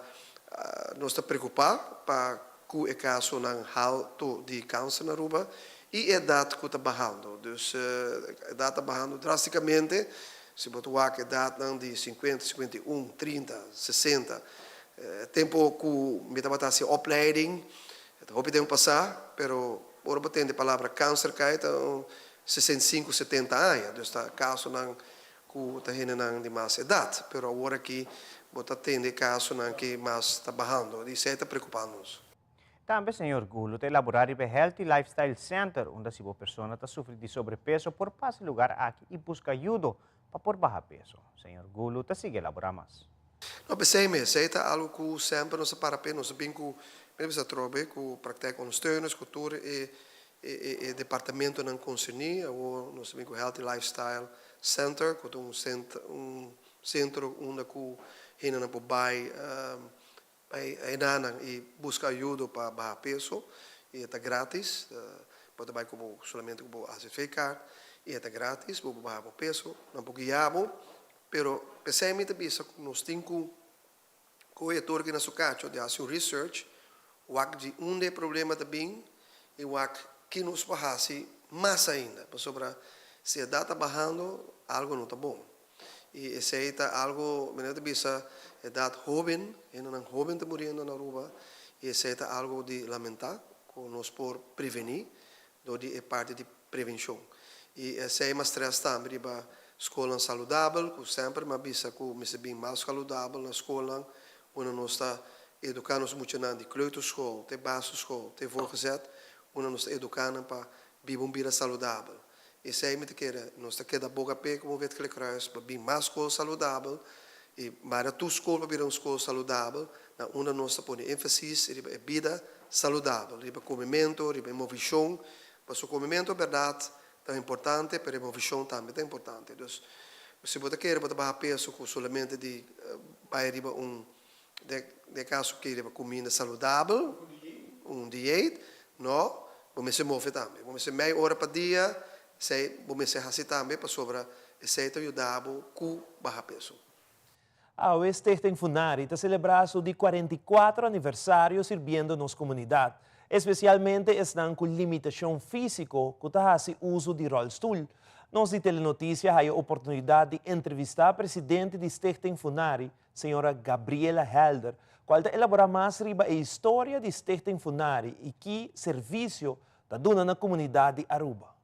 nos ta preokupá pa ku e kasonan haltu di kanser na Aruba i e edat ku ta bahando. Dus edat ta bahando drastikamente. Si bo ta wak edatnan di sinkuenta, 51, 30, 60, tempu ku mi tabata hasi opleiding, ta hopi tempu pasá, pero ora bo tende palabra kanser kai ta un 65, 70 aña, dus ta kasonan ku ta hendenan di mas edat, pero awor aki bo ta tende kasonan ki mas ta bahando, i esei ta preokupá nos. Tambe señor Gulo ta elabora riba e Healthy Lifestyle Center, unda si bo persona ta sufri di sobrepeso por pasa e lugar aki y busca ayudo pa por baha peso. Señor Gulo ta sigui elabora mas. No, p'esei mes, esei ta algo ku semper nos a para p'e, nos a bin ku, mi a bisa atrobe, ku praktijk ondersteuners, ku tur e e departamentonan konserní, awor nos a bin ku Healthy Lifestyle Center, ku ta un un sentro unda ku hendenan por bai Enanan y busca ayudo pa baha peso y e ta gratis. Bo ta bay cu bo solamente cu bo AZV card y e ta gratis, bo por baha bo peso, nan por guia bo. Pero pesey mi ta bisa cu nos tin cu coge e tur aki na su cacho di haci un research, wak di unda e problema ta bin y wak ki nos por haci mas ainda. Pasobra si edad ta bahando algo no ta bon. Y esey ta algo, mi no ta bisa edad hoben, hendenan hoben ta muriendo na Aruba y esey ta algo di lamenta cu nos por preveni door di e parti di prevencion. Y esey mas stress tambe riba scolnan saludabel cu semper mi a bisa cu mester bin mas saludabel na scolnan unda nos ta educa nos muchanan di kleuterschool te basisschool te voorgezet unda nos ta educa nan pa biba un bida saludabel. Esei mi ta kere, nos ta keda boka p'e komo Wit Gele Kruis pa bin mas skol saludabel i mara tur skol pa bira un skol saludabel na unda nos ta pone énfasis riba e bida saludabel, riba komementu, riba e movishon, pasobra komementu bèrdat ta importante pero e movishon tambe ta importante. Dus Si bo ta kere bo ta baha peso ku solamente di bai riba un, den e kaso aki riba kuminda saludabel, un dieet, no, bo mester move tambe. Bo mester mei ora pa dia, esei bo mester hasi tambe pasobra esei ta yuda bo ku baha peso. Awe Stichting Funari ta selebrá su di 44 aniversario sirbiendo nos komunidat, espesialmente esnan ku limitashon físiko ku ta hasi uso di ròlstul. Nos di Telenoticia haya oportunidat di entrevistá presidente di Stichting Funari, señora Gabriela Helder, kual ta elaborá mas riba e historia di Stichting Funari i ki servisio ta duna na komunidat di Aruba.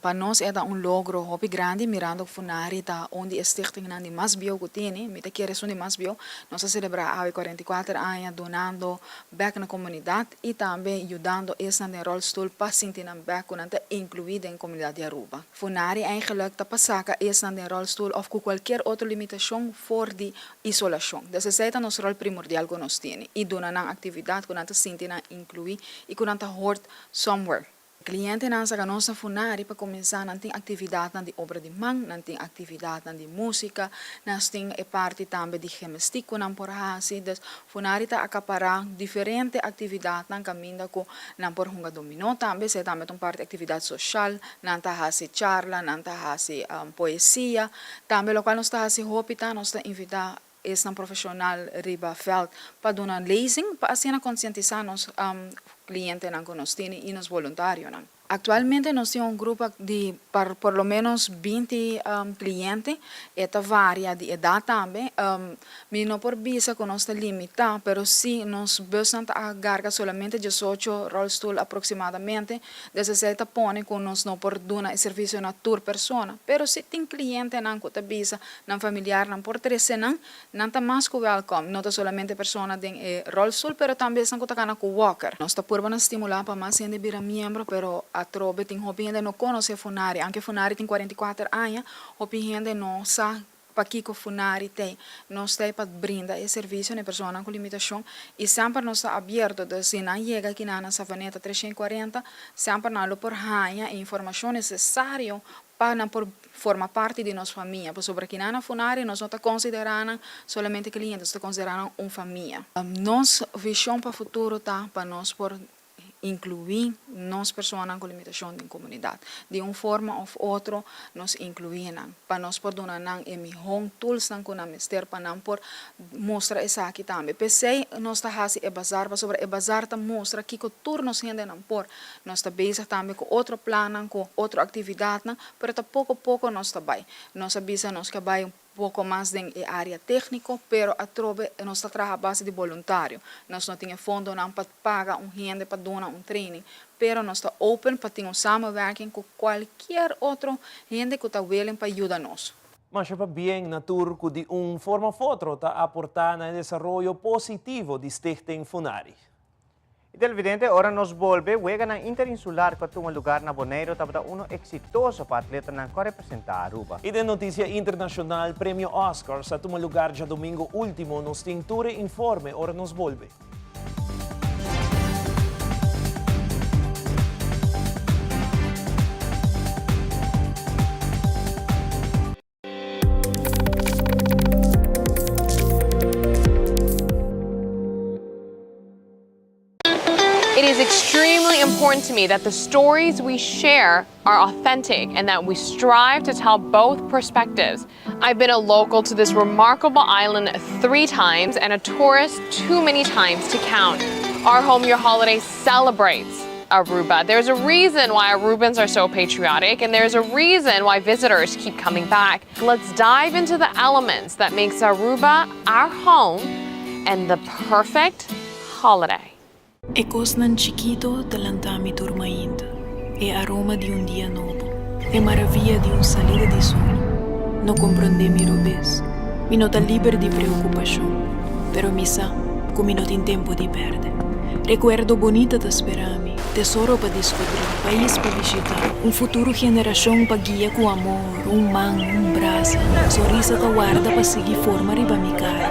Pa nos e ta un logro hopi grandi mirando ku Funari ta un di e stichtingnan di mas bieu ku tene, mi ta kere esun di mas bieu. Nos a selebrá awe 44 aña dunando bèk na komunidat i tambe yudando esnan den ròlstul pa sinti nan bèk ku nan ta inkluí den komunidat di Aruba. Funari eigenlik ta pa saka esnan den ròlstul òf ku kualkier otro limitashon for di isolashon. Dus esei ta nos ròl primordial ku nos tene i duna nan aktividat ku nan ta sinti nan inkluí i ku nan ta hort somewhere. Klientenan saka nos na Funari pa kuminsá, nan tin aktividatnan di obra di man, nan tin aktividatnan di músika, nos tin e parti tambe di gemestik ku nan por hasi. Dus Funari ta akapará diferente aktividatnan kaminda ku nan por hunga dominó tambe, esei tambe ta un parti aktividat soshal, nan ta hasi charla, nan ta hasi poesia. Tambe lokual nos ta hasi hopi ta nos ta invitá esnan profesional riba veld pa duna lezing pa asina concientisa nos clientenan cu nos tene y nos voluntarionan. Actualmente nos tin un grupo di por lo menos 20 cliente, e ta varia di edad tambe. Mi no por bisa cu nos ta limita, pero si nos busnan ta agarga solamente 18 rolstoel aproximadamente, Des esei ta pone ku nos no por duna e servisio na tur persona, pero si tin klientenan ku ta bisa nan familiarnan por trese nan, nan ta mas ku wèlkòm. No ta solamente persona den e ròlstul, pero tambe esnan ku ta kana ku wòker. Nos ta purba na stimulá pa mas hende bira miembro, pero atrobe tin hopi hende no konosé Funari. Anke Funari tin 44 aña, hopi hende no sa Pakiko Funari t'ei? Nos t'ei pa brinda e servisio na e personanan ku limitashon i semper nos ta abierto. Dus si nan yega akinan na Savaneta 340, semper nan lo por haña e informashon nesesario pa nan por forma parti di nos famia. Pasobra akinan na Funari nos no ta konsiderá nan solamente kliente, nos ta konsiderá nan un famia. Nos vishon pa futuro ta pa nos por Inkluí nos personanan ku limitashon den komunidat. Di un forma òf otro nos inkluí nan, pa nos por duna nan e mihó toolsnan ku nan mester pa nan por mustra esaki tambe. P'esei nos ta hasi e bazar, pasobra e bazar ta mustra kiko tur nos hendenan por. Nos ta bezig tambe ku otro plannan, ku otro aktividatnan, pero ta poko poko nos ta bai. Nos a bisa nos ke bai Poco mas den e area tecnico, pero atrobe nos ta traha a base di boluntario. Nos no tin e fondonan pa paga un hende pa duna un training, pero nos ta open pa tin un samenwerking cu cualkier otro hende cu ta willing pa yuda nos. Masha pabien na tur cu di un forma of otro ta aporta na e desaroyo positivo di Stichting Funari. I televidente, ora nos bolbe, Weganan Interinsular ku a tuma lugar na Boneiru tabata uno eksitoso pa atletanan ku a representá Aruba. I den notisia internashonal, Premio Oscars a tuma lugar djadomingo último. Nos tin tur e informe ora nos bolbe. It is extremely important to me that the stories we share are authentic and that we strive to tell both perspectives. I've been a local to this remarkable island three times and a tourist too many times to count. Our Home Your Holiday celebrates Aruba. There's a reason why Arubans are so patriotic and there's a reason why visitors keep coming back. Let's dive into the elements that makes Aruba our home and the perfect holiday. E kosnan chikito ta lanta mi tur mainta, e aroma di un dia nobo, e maravia di un salida di solo. No komprondé mi robes, mi no ta liber di preokupashon, pero mi sa ku mi no tin tempu di pèrdè. Rekuerdo bonita ta spera mi, tesoro pa diskubrí, pais pa bishitá, un futuro generashon pa guia ku amor, un man, un brasa, sonrisa ta warda pa sigui forma riba mi kara,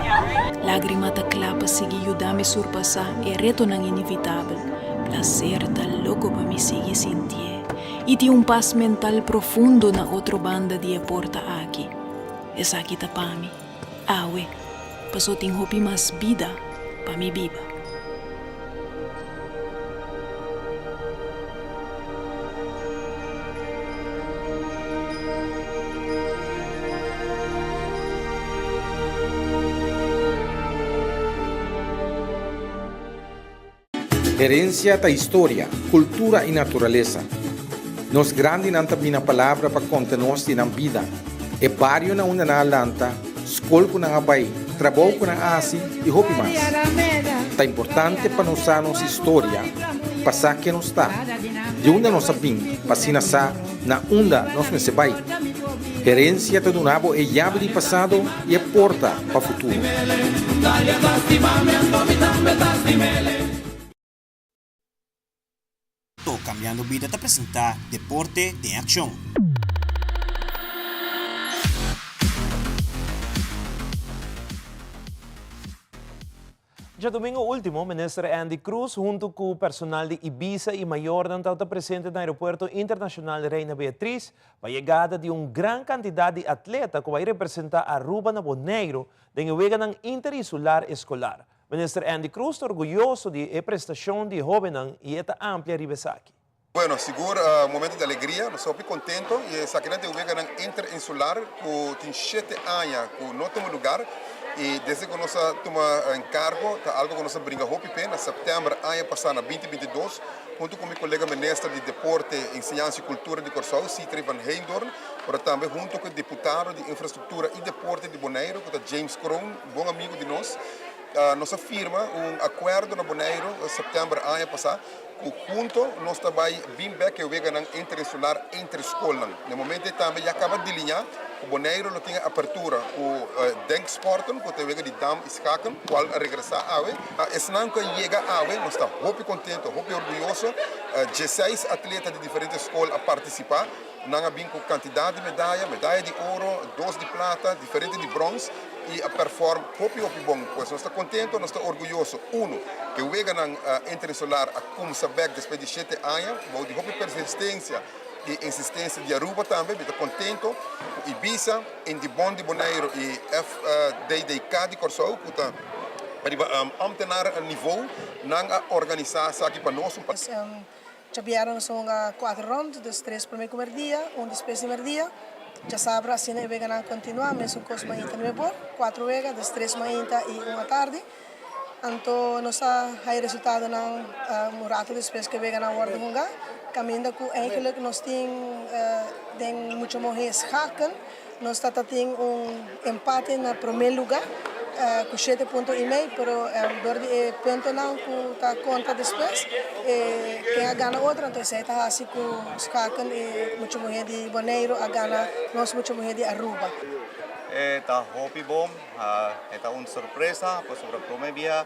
lágrima ta kla pa sigui yuda mi surpasá e retonan inevitabel, plaser ta loko pa mi sigui sintié. I tin un pas mental profundo na otro banda di e porta aki. Esaki ta pa mi, awe, paso tin hopi mas bida pa mi biba. Herencia ta historia, cultura y naturalesa. Nos grandinan ta bina palabra pa conta nos di nan bida, e bario na unda nan a lanta, scol cu nan a bay, trabou cu nan a haci y hopi mas. Ta importante pa nos sa nos historia pa sa ken nos ta, di unda nos a bin pa asina sa na unda nos mester bay. Herencia ta duna bo e yabi di pasado y e porta pa futuro. Cambiando Bida ta presenta Deporte den Accion. Djadomingo ultimo, Minister Endy Croes hunto cu personal di Ibisa y mayornan tabata presente na Aeropuerto Internacional Reina Beatriz pa yegada di un gran cantidad di atleta cu bay representa Aruba na Boneiro den e Weganan Interinsular Escolar. Minister Endy Croes ta orguyoso di e prestacion di e hobennan y e ta amplia riba esaki. Bueno, sigur un momento di alegria, nos ta hopi contento y esakinan ta e weganan interinsular cu tin shete aña cu no tuma lugar y desde cu nos a tuma encargo ta algo cu nos a bringa hopi p'e. Na september aña pasa na binti 22 hunto cu mi colega minister di Deporte, Enseñansa y Cultura di Corsou, Sithree van Heydoorn, pero tambe hunto cu e diputado di Infrastructura y Deporte di Boneiro cu ta James Kroon, bon amigo di nos, nos a firma un acuerdo na Boneiro september aña pasa. Ku hunto nos ta bai bin bek e weganan interinsular entre skolnan. Na e momento ei tambe ya kaba diliñá ku Boneiru lo tin e apertura ku Denksporten, ku ta e wega di dam i schaken, kual a regresá awe. Esnan ku a yega awe nos ta hopi kontento, hopi orguyoso. Dieseis atleta di diferente skol a partisipá. Nan a bin ku kantidat di medaya, medaya di oro, dos di plata, diferente di brons i a perform hopi hopi bon. Pues nos ta kontento, nos ta orguyoso. Uno, ku e weganan interinsular a kumsa bèk despues di shete aña, bou di hopi persistensia i insistensia di Aruba tambe. Mi ta kontento ku Ibisa, Indibon di Boneiru i FDDK di Kòrsou ku ta riba ámtenar nivou, nan a organisá esaki pa nos. Djabièrnè nos a hunga kuater rònt, dus tres promé ku mèrdia, un despues di mèrdia. Djasabra asina e weganan a kontinuá, mesun kos mainta nuebe or, kuater wega, dus tres mainta i un atardi. Anto nos a haya resultadonan un rato despues ku e weganan a wòrdu hungá, kaminda ku eigenlik nos tin den mucha muhé schaken. Nos ta ta tin un empate na prome luga cu shete punto y mei, pero door di e puntonan cu ta conta despues, e ken a gana otro, anto esey ta haci cu Schaken y mucha muher di Boneiro a gana nos mucha muher di Aruba. E ta hopi bon, e ta un sorpresa pasobra prome bia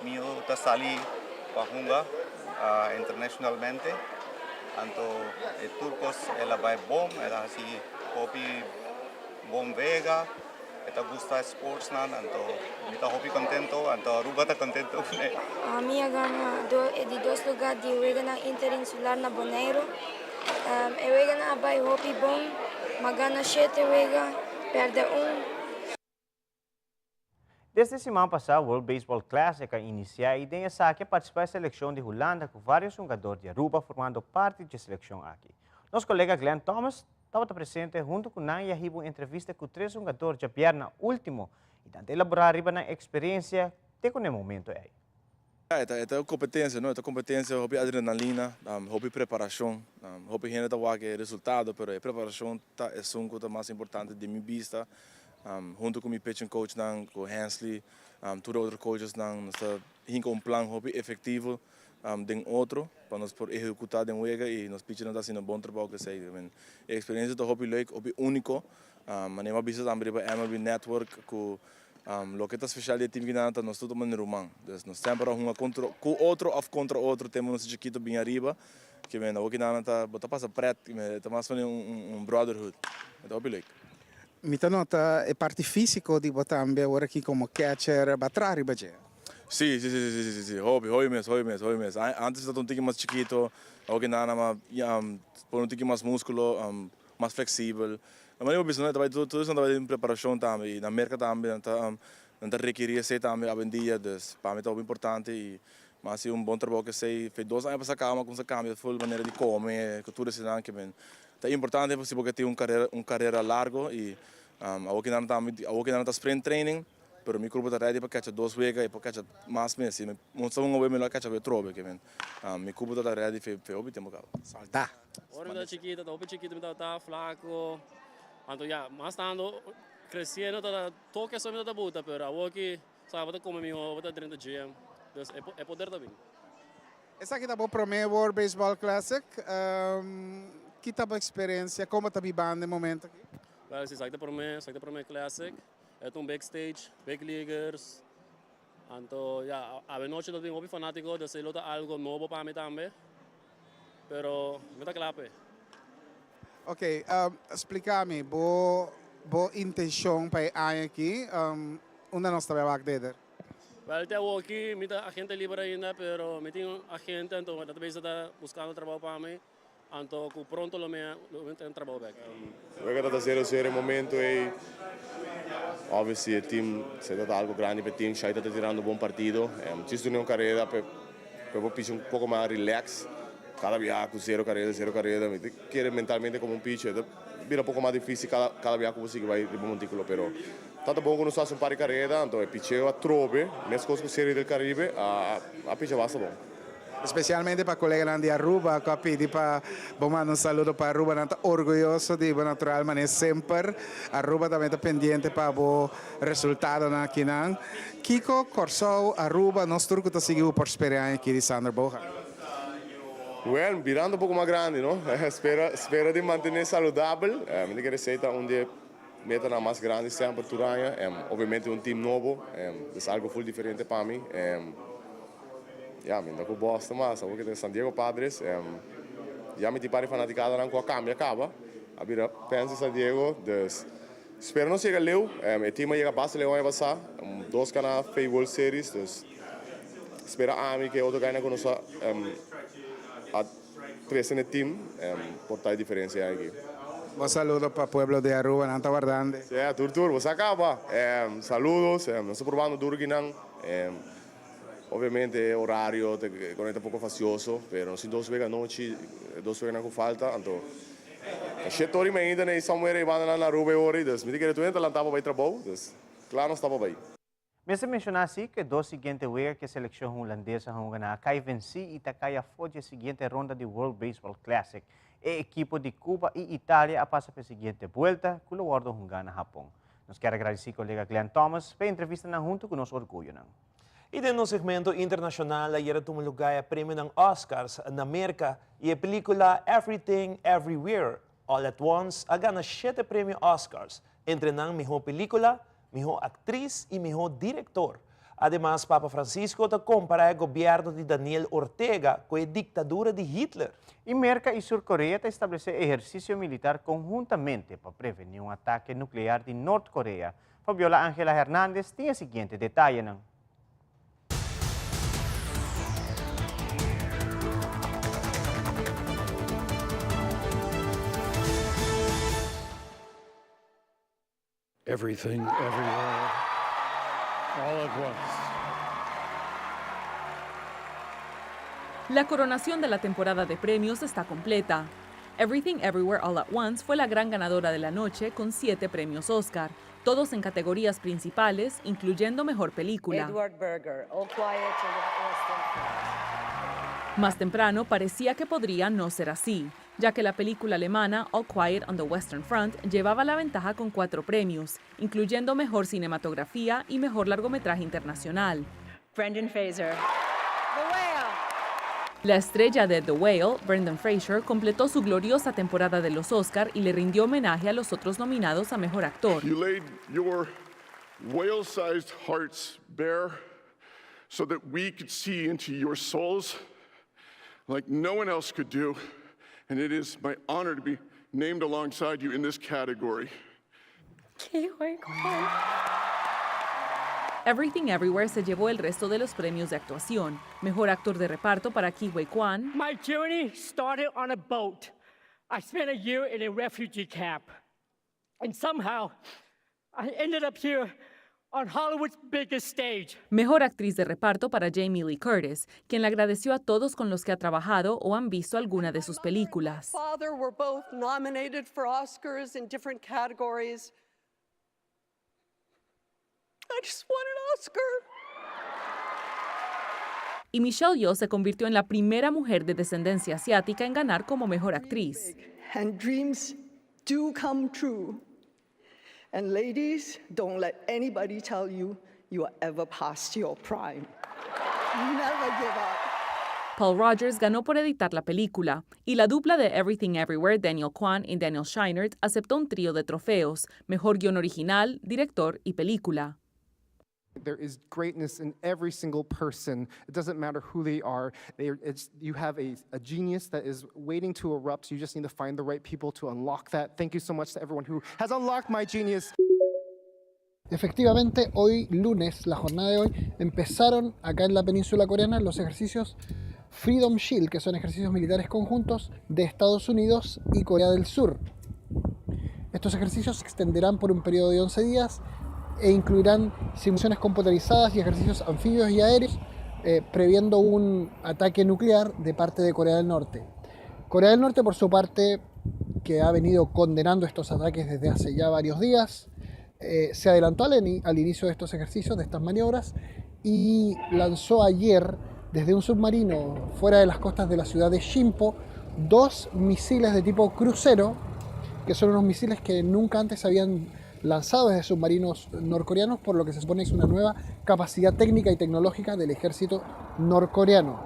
mi ta sali pa hunga internacionalmente, anto e tur cos el a bay bon, el a haci. Hopi bon wega, e ta gusta e sportsnan, anto mi ta hopi contento, anto Aruba ta contento cune. Mi a gana e di dos lugar di weganan interinsular na Boneiru. E weganan a bai hopi bon, m'a gana shete wega, perde un. Desde siman pasá World Baseball Classic a inisiá i den esaki a partisipá e selekshon di Hulanda ku vários hungador di Aruba formando parti dje selekshon aki. Nos kolega Glenn Thomas tabata presente huntu ku nan i a hiba un entrevista ku tres hungador djabièrna último i nan ta elaborá riba nan eksperensia te ku na e momento ei. E ta e ta competencia no, e ta competencia hopi adrenalina, hopi preparacion, hopi hende ta wak e resultado pero e preparacion ta esun cu ta mas importante den mi bista, hunto cu mi pitching coachnan, cu Hensley, tur e otro coachesnan nos ta hinca un plan hopi efectivo den otro pa nos por ehecuta den wega y nos pitchernan ta haciendo bon trabao cu esey. E experiencia ta hopi leuk, hopi unico, manera mi a bisa tambe riba MLB Network cu Loke ta special di e team kinan ta nos tur ta manera ruman. Dus nos semper a hunga contra cu otro of contra otro tempo nos ta chikito bin ariba. Ke men awor kinan ta bo ta pasa pret ta mas manera un brotherhood. E ta hopi leuk. Mi ta nota e parti fisico di bo tambe awor aki como catcher ba traha riba dje. Si, si, si, si, si, si, hopi, hopi mes, hopi mes, hopi mes. Antes mi tabata un tiki mas chikito, awor ki nan a pone un tiki mas musculo, mas flexibel. Na manera bo bisa no, e tur esnan ta bai den preparacion tambe y na Merca tambe nan ta nan ta rekeri esey tambe awendia, dus pa mi ta hopi importante y mi a haci un bon trabou cu esey. Fe dos aña pasa caba mi a cuminsa cambia full manera di come cu tur esenan ke men ta importante si bo ke tin un carera un carera largo y awor ki nan tambe awor ki nan ta sprint training. Pero mi kurpo ta ready pa kecha dos wega i por kecha mas mes. Si mi munstra un awe mi lo a kecha awe trobe ke men. Mi kurpo ta ta ready fe fe hopi tempu kaba. Salta! Ora mi tabata chikito, ta hopi chikito mi tabata flaco. Anto ya, mas tanto creciendo tabata toke so mi tabata buta, pero awor ki sa bo ta come miho, bo ta drenta gym, dus e poder ta bin. Esaki ta bo prome World Baseball Classic. Ki ta bo experiencia? Con bo ta bibando e momento aki? Well, si esaki ta prome, esaki ta prome Classic. E ta un big stage, big leaguers. Anto ya, awe nochi lo tin hopi fanatico, dus e lo ta algo nobo pa mi tambe. Pero mi ta kla p'e. Ok, splica mi bo bo intencion pa e aña aki. Unda nos ta bay wak deder? Wel, te awoki mi ta agente liber ainda, pero mi tin un agente, anto ta bezig ta buscando trabao pa mi. Anto cu pronto lo mi lo mi ten trabou bek. Wega ta ta zero zero e momento ey. Obviously e team se ta ta algo grandi pa e team. Shai ta ta tirando bon partido. Djis duna un careda pa e por picha un poco mas relax. Cada biaha cu zero careda zero careda mi ta kere mentalmente como un picher ta bira poco mas dificil cada cada biaha cu bo sigui bay riba monticulo pero ta ta bon cu nos haci un par di careda anto e picheo atrobe mescos cu Serie del Caribe a a picha basta bon. Especialmente pa coleganan di Aruba cu a pidi pa bo manda un saludo pa Aruba. Nan ta orguyoso di bo natural manera semper. Aruba tambe ta pendiente pa bo resultadonan akinan. Kico Corsou, Aruba, nos tur cu ta sigui bo por spera e aña aki di Sander Bogaerts? Well, birando un poco mas grandi, no? Spera, spera di mantene saludabel. Mi ta kere esey ta un di e metanan mas grandi semper tur aña. Obviamente un team nobo, es algo full diferente pa mi. Ya, mi no ta ku Boston mas, awor ki ta San Diego Padres. Ya mi tin par di fanaticadanan ku a cambia caba, a bira fans di San Diego, dus spera nos yega leu. E team a yega basta leu aña pasa, dos gana fe World Series, dus spera ami ku e otro gainan ku nos a a trece na e team por ta e diferencia aki. Bo saludo pa pueblo di Aruba, nan ta wardande. Sí, tur tur, bo sa caba. Saludos, nos ta probando duro kinan. Obviamente e horario ta conecta poco fastioso, pero nos tin dos wega anochi, dos weganan cu falta, anto ta shete ora y media na e somewhere e bandanan na Aruba e ora ey, dus mi ta kere tur hende ta lanta pa bay trabou, dus cla nos ta pa bay. Mester menciona si cu e dos siguiente wega cu e seleccion hulandes a hunga nan a cay venci y ta cay afo dje siguiente ronda di World Baseball Classic. E ekipo di Cuba y Italia a pasa pa e siguiente buelta cu lo wordo hunga na Hapon. Nos kier a gradisí kolega Glenn Thomas pa e entrevistanan huntu ku nos orguyonan. I den nos segmento internashonal ayer a tuma lugá e premionan Oscars na Merka i e pelíkula Everything Everywhere All at Once a gana shete premio Oscars, entre nan mihó pelíkula, mihó aktris i mihó direktor. Ademas Papa Francisco ta kompará e gobièrnu di Daniel Ortega ku e diktadura di Hitler. I Merka i Sur Korea ta establesé ehersisio militar konhuntamente pa prevení un atake nuklear di Nort Korea. Fabiola Angela Hernandez tin e siguiente detayenan. Everything, everywhere, all at once. La coronación de la temporada de premios está completa. Everything Everywhere All at Once fue la gran ganadora de la noche con siete premios Oscar, todos en categorías principales, incluyendo Mejor Película. Edward Berger, All Quiet on the Western Front. Más temprano parecía que podría no ser así, ya que la película alemana All Quiet on the Western Front llevaba la ventaja con cuatro premios, incluyendo Mejor Cinematografía y Mejor Largometraje Internacional. Brendan Fraser. The Whale. La estrella de The Whale, Brendan Fraser, completó su gloriosa temporada de los Oscar y le rindió homenaje a los otros nominados a Mejor Actor. You laid your whale-sized hearts bare so that we could see into your souls like no one else could do, and it is my honor to be named alongside you in this category. Everything Everywhere se llevó el resto de los premios de actuación. Mejor actor de reparto para Ke Huy Quan. My journey started on a boat. I spent a year in a refugee camp. And somehow, I ended up here on Hollywood's biggest stage. Mejor actriz de reparto para Jamie Lee Curtis, quien le agradeció a todos con los que ha trabajado o han visto alguna de sus películas. Father were both nominated for Oscars in different categories. I just want an Oscar. Y Michelle Yeoh se convirtió en la primera mujer de descendencia asiática en ganar como mejor actriz. And dreams do come true. And ladies, don't let anybody tell you you are ever past your prime. Never give up. Paul Rogers ganó por editar la película, y la dupla de Everything Everywhere, Daniel Kwan y Daniel Scheinert, aceptó un trío de trofeos, mejor guión original, director y película. There is greatness in every single person. It doesn't matter who they are. You have a genius that is waiting to erupt. You just need to find the right people to unlock that. Thank you so much to everyone who has unlocked my genius. Efectivamente, hoy lunes, la jornada de hoy, empezaron acá en la península coreana los ejercicios Freedom Shield, que son ejercicios militares conjuntos de Estados Unidos y Corea del Sur. Estos ejercicios se extenderán por un periodo de 11 días e incluirán simulaciones computarizadas y ejercicios anfibios y aéreos, previendo un ataque nuclear de parte de Corea del Norte. Corea del Norte, por su parte, que ha venido condenando estos ataques desde hace ya varios días, se adelantó al inicio de estos ejercicios, de estas maniobras, y lanzó ayer desde un submarino fuera de las costas de la ciudad de Sinpo 2 misiles de tipo crucero, que son unos misiles que nunca antes se habían lanzado desde submarinos norcoreanos, por lo que se supone que es una nueva capacidad técnica y tecnológica del ejército norcoreano.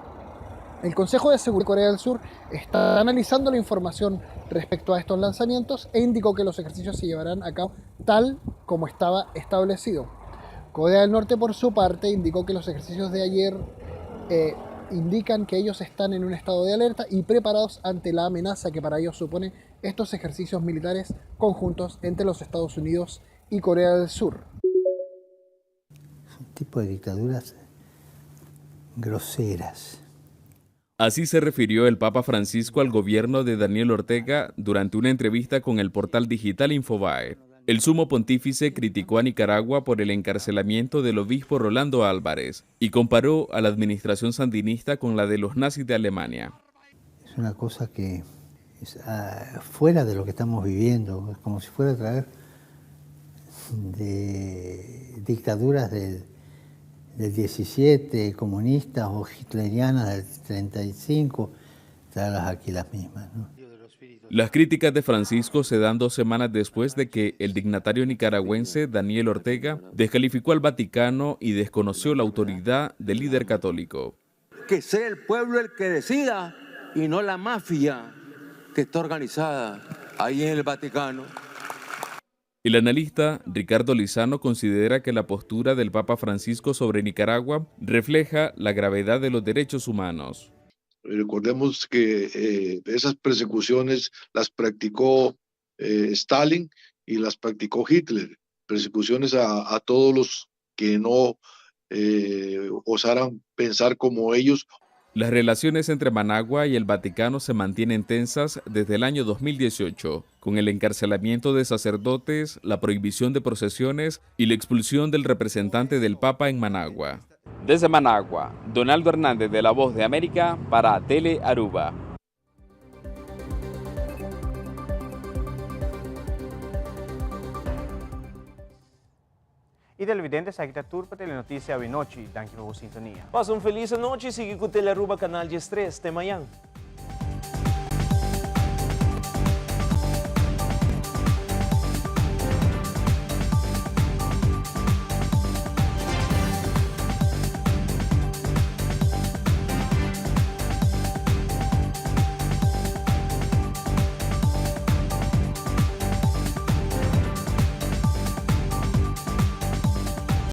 El Consejo de Seguridad de Corea del Sur está analizando la información respecto a estos lanzamientos e indicó que los ejercicios se llevarán a cabo tal como estaba establecido. Corea del Norte, por su parte, indicó que los ejercicios de ayer indican que ellos están en un estado de alerta y preparados ante la amenaza que para ellos supone estos ejercicios militares conjuntos entre los Estados Unidos y Corea del Sur. Es un tipo de dictaduras groseras. Así se refirió el Papa Francisco al gobierno de Daniel Ortega durante una entrevista con el portal digital Infobae. El sumo pontífice criticó a Nicaragua por el encarcelamiento del obispo Rolando Álvarez y comparó a la administración sandinista con la de los nazis de Alemania. Es una cosa que es fuera de lo que estamos viviendo, es como si fuera a traer de dictaduras del 17, comunistas o hitlerianas del 35, traerlas aquí las mismas, ¿no? Las críticas de Francisco se dan 2 semanas después de que el dignatario nicaragüense Daniel Ortega descalificó al Vaticano y desconoció la autoridad del líder católico. Que sea el pueblo el que decida y no la mafia que está organizada ahí en el Vaticano. El analista Ricardo Lizano considera que la postura del Papa Francisco sobre Nicaragua refleja la gravedad de los derechos humanos. Recordemos que esas persecuciones las practicó Stalin y las practicó Hitler, persecuciones a todos los que no osaran pensar como ellos. Las relaciones entre Managua y el Vaticano se mantienen tensas desde el año 2018, con el encarcelamiento de sacerdotes, la prohibición de procesiones y la expulsión del representante del Papa en Managua. Desde Managua, Donaldo Hernández de La Voz de América para Tele Aruba. Y televidentes, aki ta tur pa Telenoticia awe nochi. Danki pa bo sintonia. Pasa un feliz nochi y sigui cu Tele Aruba Canal 13. Te mañan.